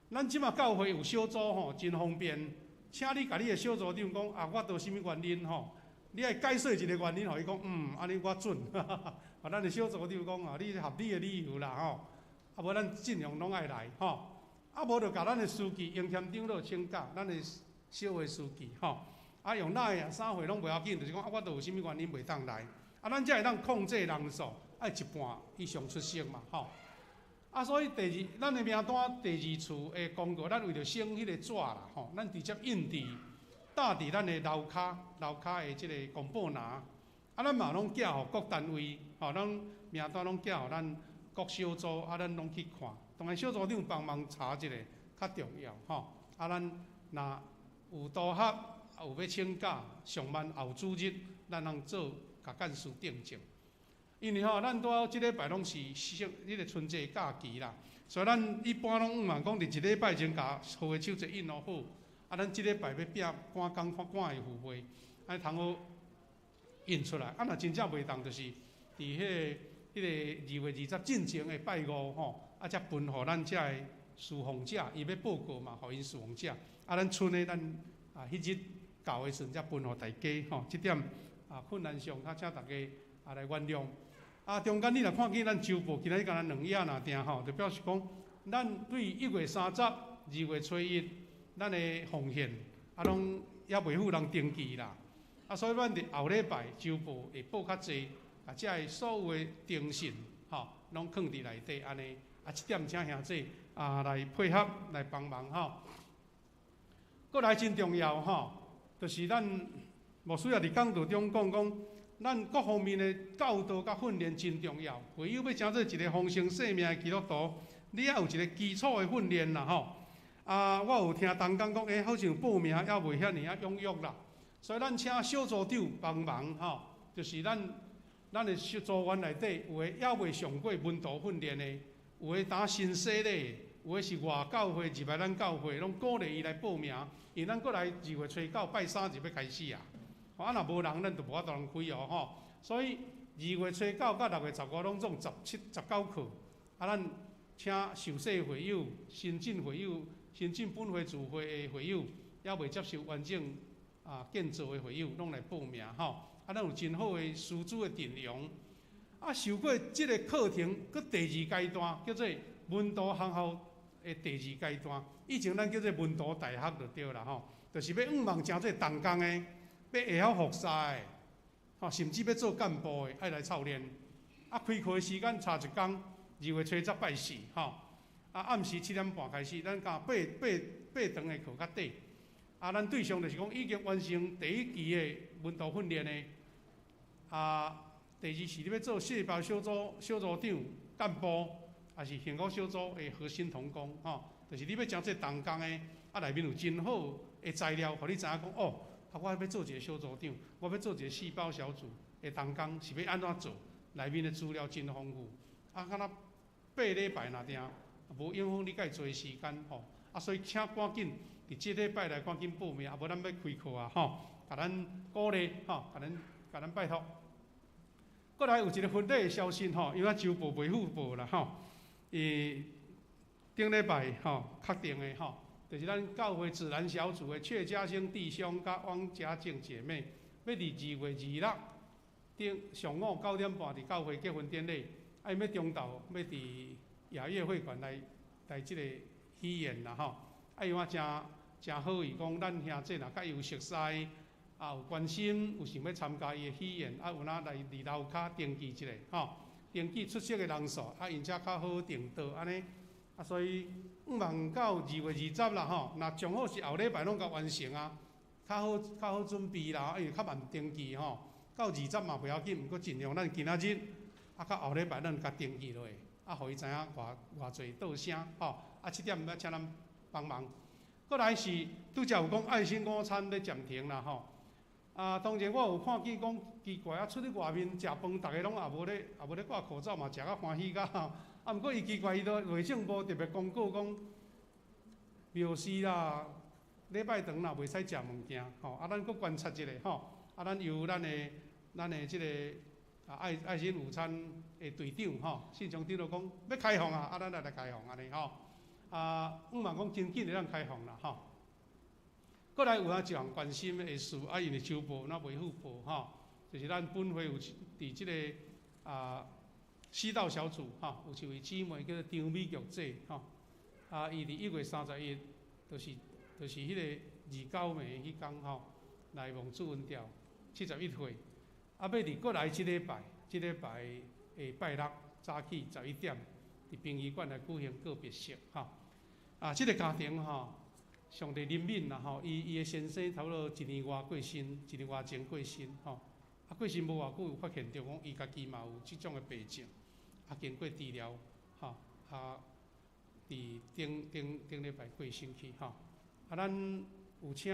咱這馬教會有小組吼，真方便，請你共你的小組長講啊，我著啥物原因吼。你愛解說一個原因，予伊講，嗯，按呢我準。啊，咱的小組長講啊，你合理的理由啦吼。啊，無咱盡量攏愛來吼。啊，無就共咱的司機英謙長老請假，咱的小會司機吼。啊，用哪個啥會攏無要緊，就是講啊，我著有啥物原因袂當來。啊，咱才會當控制人數，愛一半以上出席嘛吼。啊，所以第二，咱的名單第二次的公告，咱為著省彼個紙啦吼，咱直接印佇。搭佇咱的樓跤樓跤的這個公布欄，啊，咱嘛攏寄予各單位，吼，咱名單攏寄予咱各各小組啊，咱攏去看。當然小組長幫忙查一下較重要吼。啊，咱若有同學有欲請假，上慢後主日，咱通做共幹事訂正。因為吼，咱拄好這禮拜攏是聖彼個春節假期啦，所以咱一般攏向望講佇一禮拜前共賀的手冊印予好。啊，咱這禮拜欲拼趕工看趕會赴袂，按呢通好印出來。啊，若真正袂當，就是佇彼個2月20進前的拜五吼，啊，才分予咱遮的侍奉者，伊欲報告嘛，予𪜶侍奉者。啊，咱賰的咱啊，彼日到的時陣才分予大家吼。這點啊困難上，較請大家啊來原諒。啊，中間你若看見咱週報今仔日敢若兩頁爾定吼，就表示講，咱對1月30、2月初一，咱的奉獻啊，攏猶未赴人登記啦。啊，所以咱佇後禮拜週報會報較濟，共遮的所有的徵信吼，攏囥佇內底按呢。啊，這點請兄弟啊來配合來幫忙吼。閣來真重要吼，就是咱牧師也佇講道中講講，咱各方面的教導佮訓練真重要。會友欲成做一個豐盛生命的基督徒，你愛有一個基礎的訓練啦吼。啊，我有聽同工講，欸，好像報名猶未遐爾仔踴躍啦，所以咱請小組長幫忙吼，就是咱的小組員內底有的猶未上過門徒訓練的，有的當新洗禮，有的是外教會入來咱教會，攏鼓勵伊來報名，因為咱閣來2月初九拜三就欲開始啊。啊，若無人，咱就無法度通開哦吼。所以2月初九佮6月15攏總17、19課，啊，咱請受洗會友、新進會友、新進本會聚會的會友，猶未接受完整啊建造的會友，攏來報名吼。啊，咱有真好的師資的陣容。啊，受過這个課程，閣第二階段叫做門徒學校的第二階段。以前咱叫做門徒大學就對啦吼，就是欲向望成做同工的，欲會曉服侍的，吼，甚至欲做幹部的，愛來操練。啊，開課的時間差一工，2月初十拜四吼。啊，暗時7點半開始，咱共八堂的課較短。啊，咱對象就是講已經完成第一期的門徒訓練的。啊，第二是你欲做細胞小組小組長、幹部，抑是幸福小組的核心同工，吼，就是你欲成做同工的，啊，內面有真好的材料，予你知影講哦，啊，我欲做一个小組長，我欲做一个細胞小組的同工，是欲按怎做？內面的資料真豐富。啊，敢若8禮拜爾定，無影響你蓋濟時間吼。啊，所以請趕緊佇這禮拜來趕緊報名，啊，無咱欲開課啊，吼，共咱鼓勵吼，共咱拜託。閣來有一個婚禮的消息吼，因為週報袂赴報啦吼。伊頂禮拜吼確定的吼，就是咱教會自然小組的闕家興弟兄佮汪家靜姐妹，欲佇2月26頂上午9點半佇教會結婚典禮，啊，𪜶欲中晝欲佇雅樂會館來來這個喜宴啦吼。啊，伊話誠誠好意講，咱兄弟若佮伊有熟似，啊有關心，有想欲參加伊的喜宴，啊有哪來佇樓跤登記一下吼，登記出席的人數，啊𪜶才較好訂桌按呢。啊，所以向望到2月20啦吼，若上好是後禮拜攏共完成啊，較好準備啦，因為較慢登記吼。到二十嘛袂要緊，毋過盡量咱今仔日，啊，到後禮拜咱共登記落去，啊，予伊知影偌偌濟桌聲吼。啊，這點欲請咱幫忙。閣來是拄才有講愛心午餐欲暫停啦吼。啊，當然我有看見講奇怪啊，出去外面食飯，逐个攏也無咧掛口罩嘛，食甲歡喜甲吼。啊，毋過伊奇怪，伊都衛生部特別公告講，廟司啦，禮拜堂若袂使食物件吼。啊，咱閣觀察一下吼。啊，咱由咱的這个啊愛心午餐的隊長吼，信長長老講欲開放啊，啊，咱來開放按呢吼。啊，向望講真緊會當開放啦吼。閣來有影一項關心的事，啊，因為週報若袂赴報吼，就是咱本會有佇這个啊西道小組吼，有一位姊妹叫做張美玉姐吼，啊，伊佇1月31，就是彼個29暝彼工吼，來望主恩吊，71歲，啊，欲佇閣來這禮拜，這禮拜的拜六早起11點，佇殯儀館來舉行告別式吼。啊，這个家庭吼，上帝憐憫啦吼，伊的先生差不多一年外過身，一年外前過身吼。啊，過身無偌久，有發現著講伊家己嘛有這種的病症，啊，經過治療，吼啊，佇頂頂頂禮拜過身去吼。啊，咱有請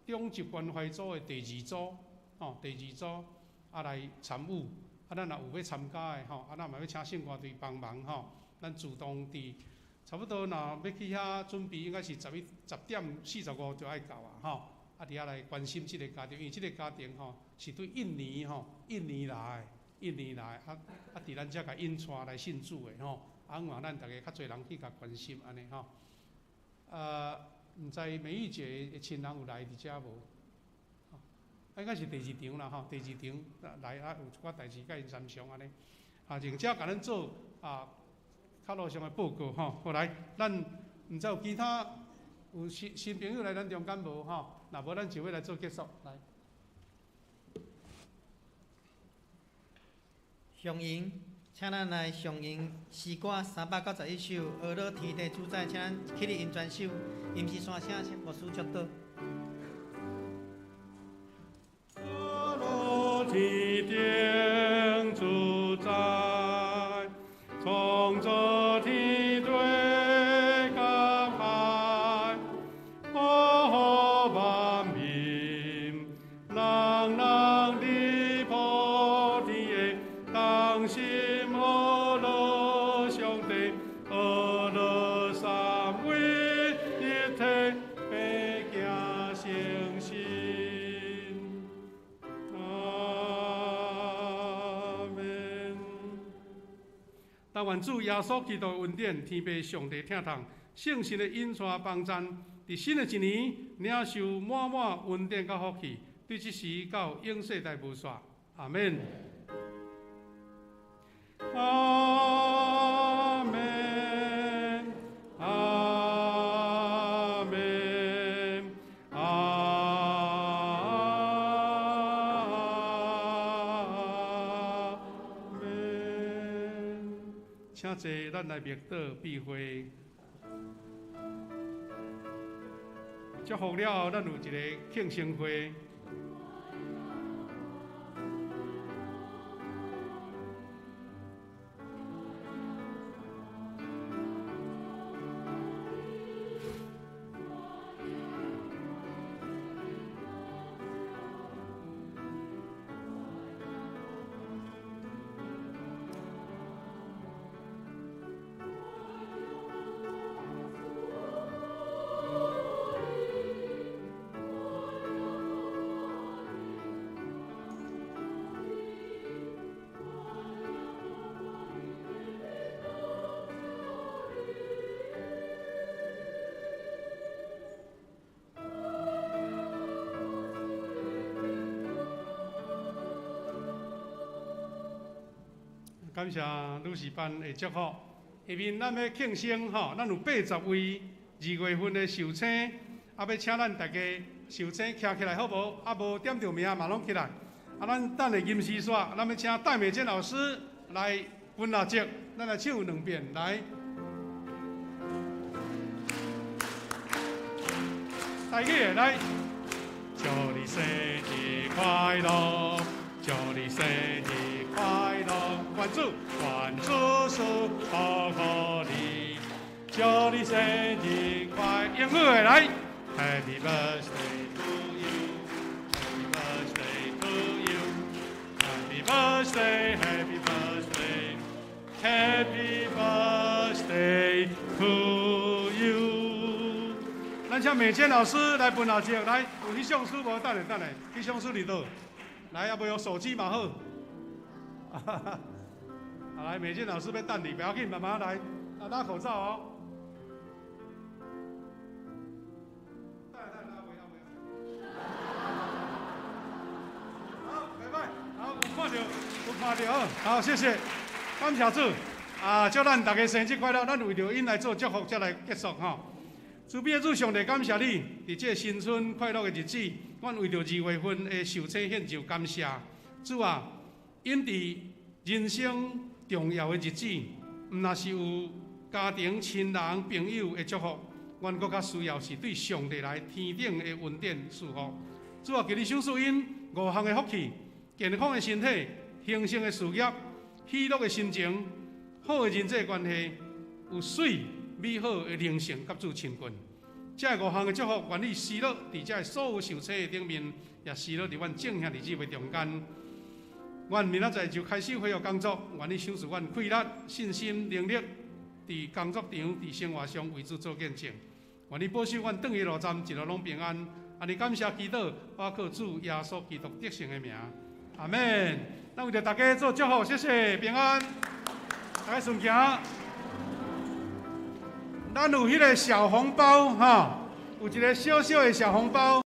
長執關懷組的第二組，吼，第二組啊來參與。啊，咱若有欲參加的吼，啊，咱嘛欲請聖歌隊幫忙吼。咱自動佇差不多若欲去遐準備，應該是11、10點45就愛到啊吼。啊，佇遐來關心這個家庭，因為這個家庭吼是對印尼吼，印尼來，印尼來，啊啊，佇咱遮共引帶來信主的吼。啊，希望咱逐家較濟人去共關心按呢吼。毋知美玉姐的親人有來佇遮無？應該是第二場啦吼，第二場來啊，有一寡代誌共𪜶參詳按呢。啊，並且共咱做啊，較路上的報告吼。好來，咱毋知有其他有新新朋友來咱中間無吼？若無，咱就欲來做結束。來，上迎，請咱來上迎詩歌391首，阿樂天地主宰，請咱起立𪜶全首，毋是山聲，請牧師祝禱。阿樂天頂主宰，創造天地佮海，保護萬民，人人佇普天的同心阿樂上帝，阿樂三位一體，百行誠實。阿門。但願主耶穌基督的恩典、天父上帝疼痛、聖神的引帶幫贊，佇新的一年領受滿滿恩典佮福氣，對這時到永世代無煞。阿門。阿門，阿門，阿門。請坐，咱來默禱閉會。祝福了後，咱有一個慶生會。感謝女士班的祝福。下面咱欲慶生吼，咱有80位2月份的壽星，啊，欲請咱逐家壽星徛起來好無？啊，無點著名嘛攏起來。啊，咱等下吟詩煞，咱欲請戴美珍老師來分蠟燭，咱來唱兩遍來。台語的來，祝你生日快樂，祝你生日快樂，願主願主賜福予你，祝你生日快樂，英語的來，Happy birthday to you，Happy birthday to you，Happy birthday，Happy birthday，Happy birthday to you。咱請美娟老師來分蠟燭，來，有翕相書無？等下等下，翕相書佇佗？來，啊無用手機嘛好。啊，來，美娟老師欲等你，不要緊，慢慢來。啊，戴口罩哦。等下等下，袂啊袂啊。好，拜拜。好，有看著，有看著，好，謝謝，感謝主。啊，祝咱逐家生日快樂！咱為著𪜶來做祝福，才來結束吼。慈悲的主上帝，感謝你，佇這個新春快樂的日子，阮為著2月份的壽星獻上感謝。主啊，𪜶佇人生重要的日子，毋若是有家庭、親人、朋友的祝福，阮閣較需要是對上帝來天頂的恩典賜福。主啊，求你賞賜𪜶五項的福氣：健康的身體、興盛的事業、喜樂的心情，好的人際關係，有媠美好的靈性佮主親近。這五項的祝福，願意施落佇這所有受洗的頂面，也施落佇阮眾兄弟姊妹中間。阮明仔載就開始恢復工作，願你賞賜阮氣力、信心、能力，佇工作場、佇生活上為主做見證。願你保守阮轉去路站一路攏平安。按呢感謝祈禱，我靠主耶穌基督得勝的名，阿們。咱為著大家做祝福，謝謝平安，大家順行。咱有彼個小紅包，哈，有一個小小的小紅包。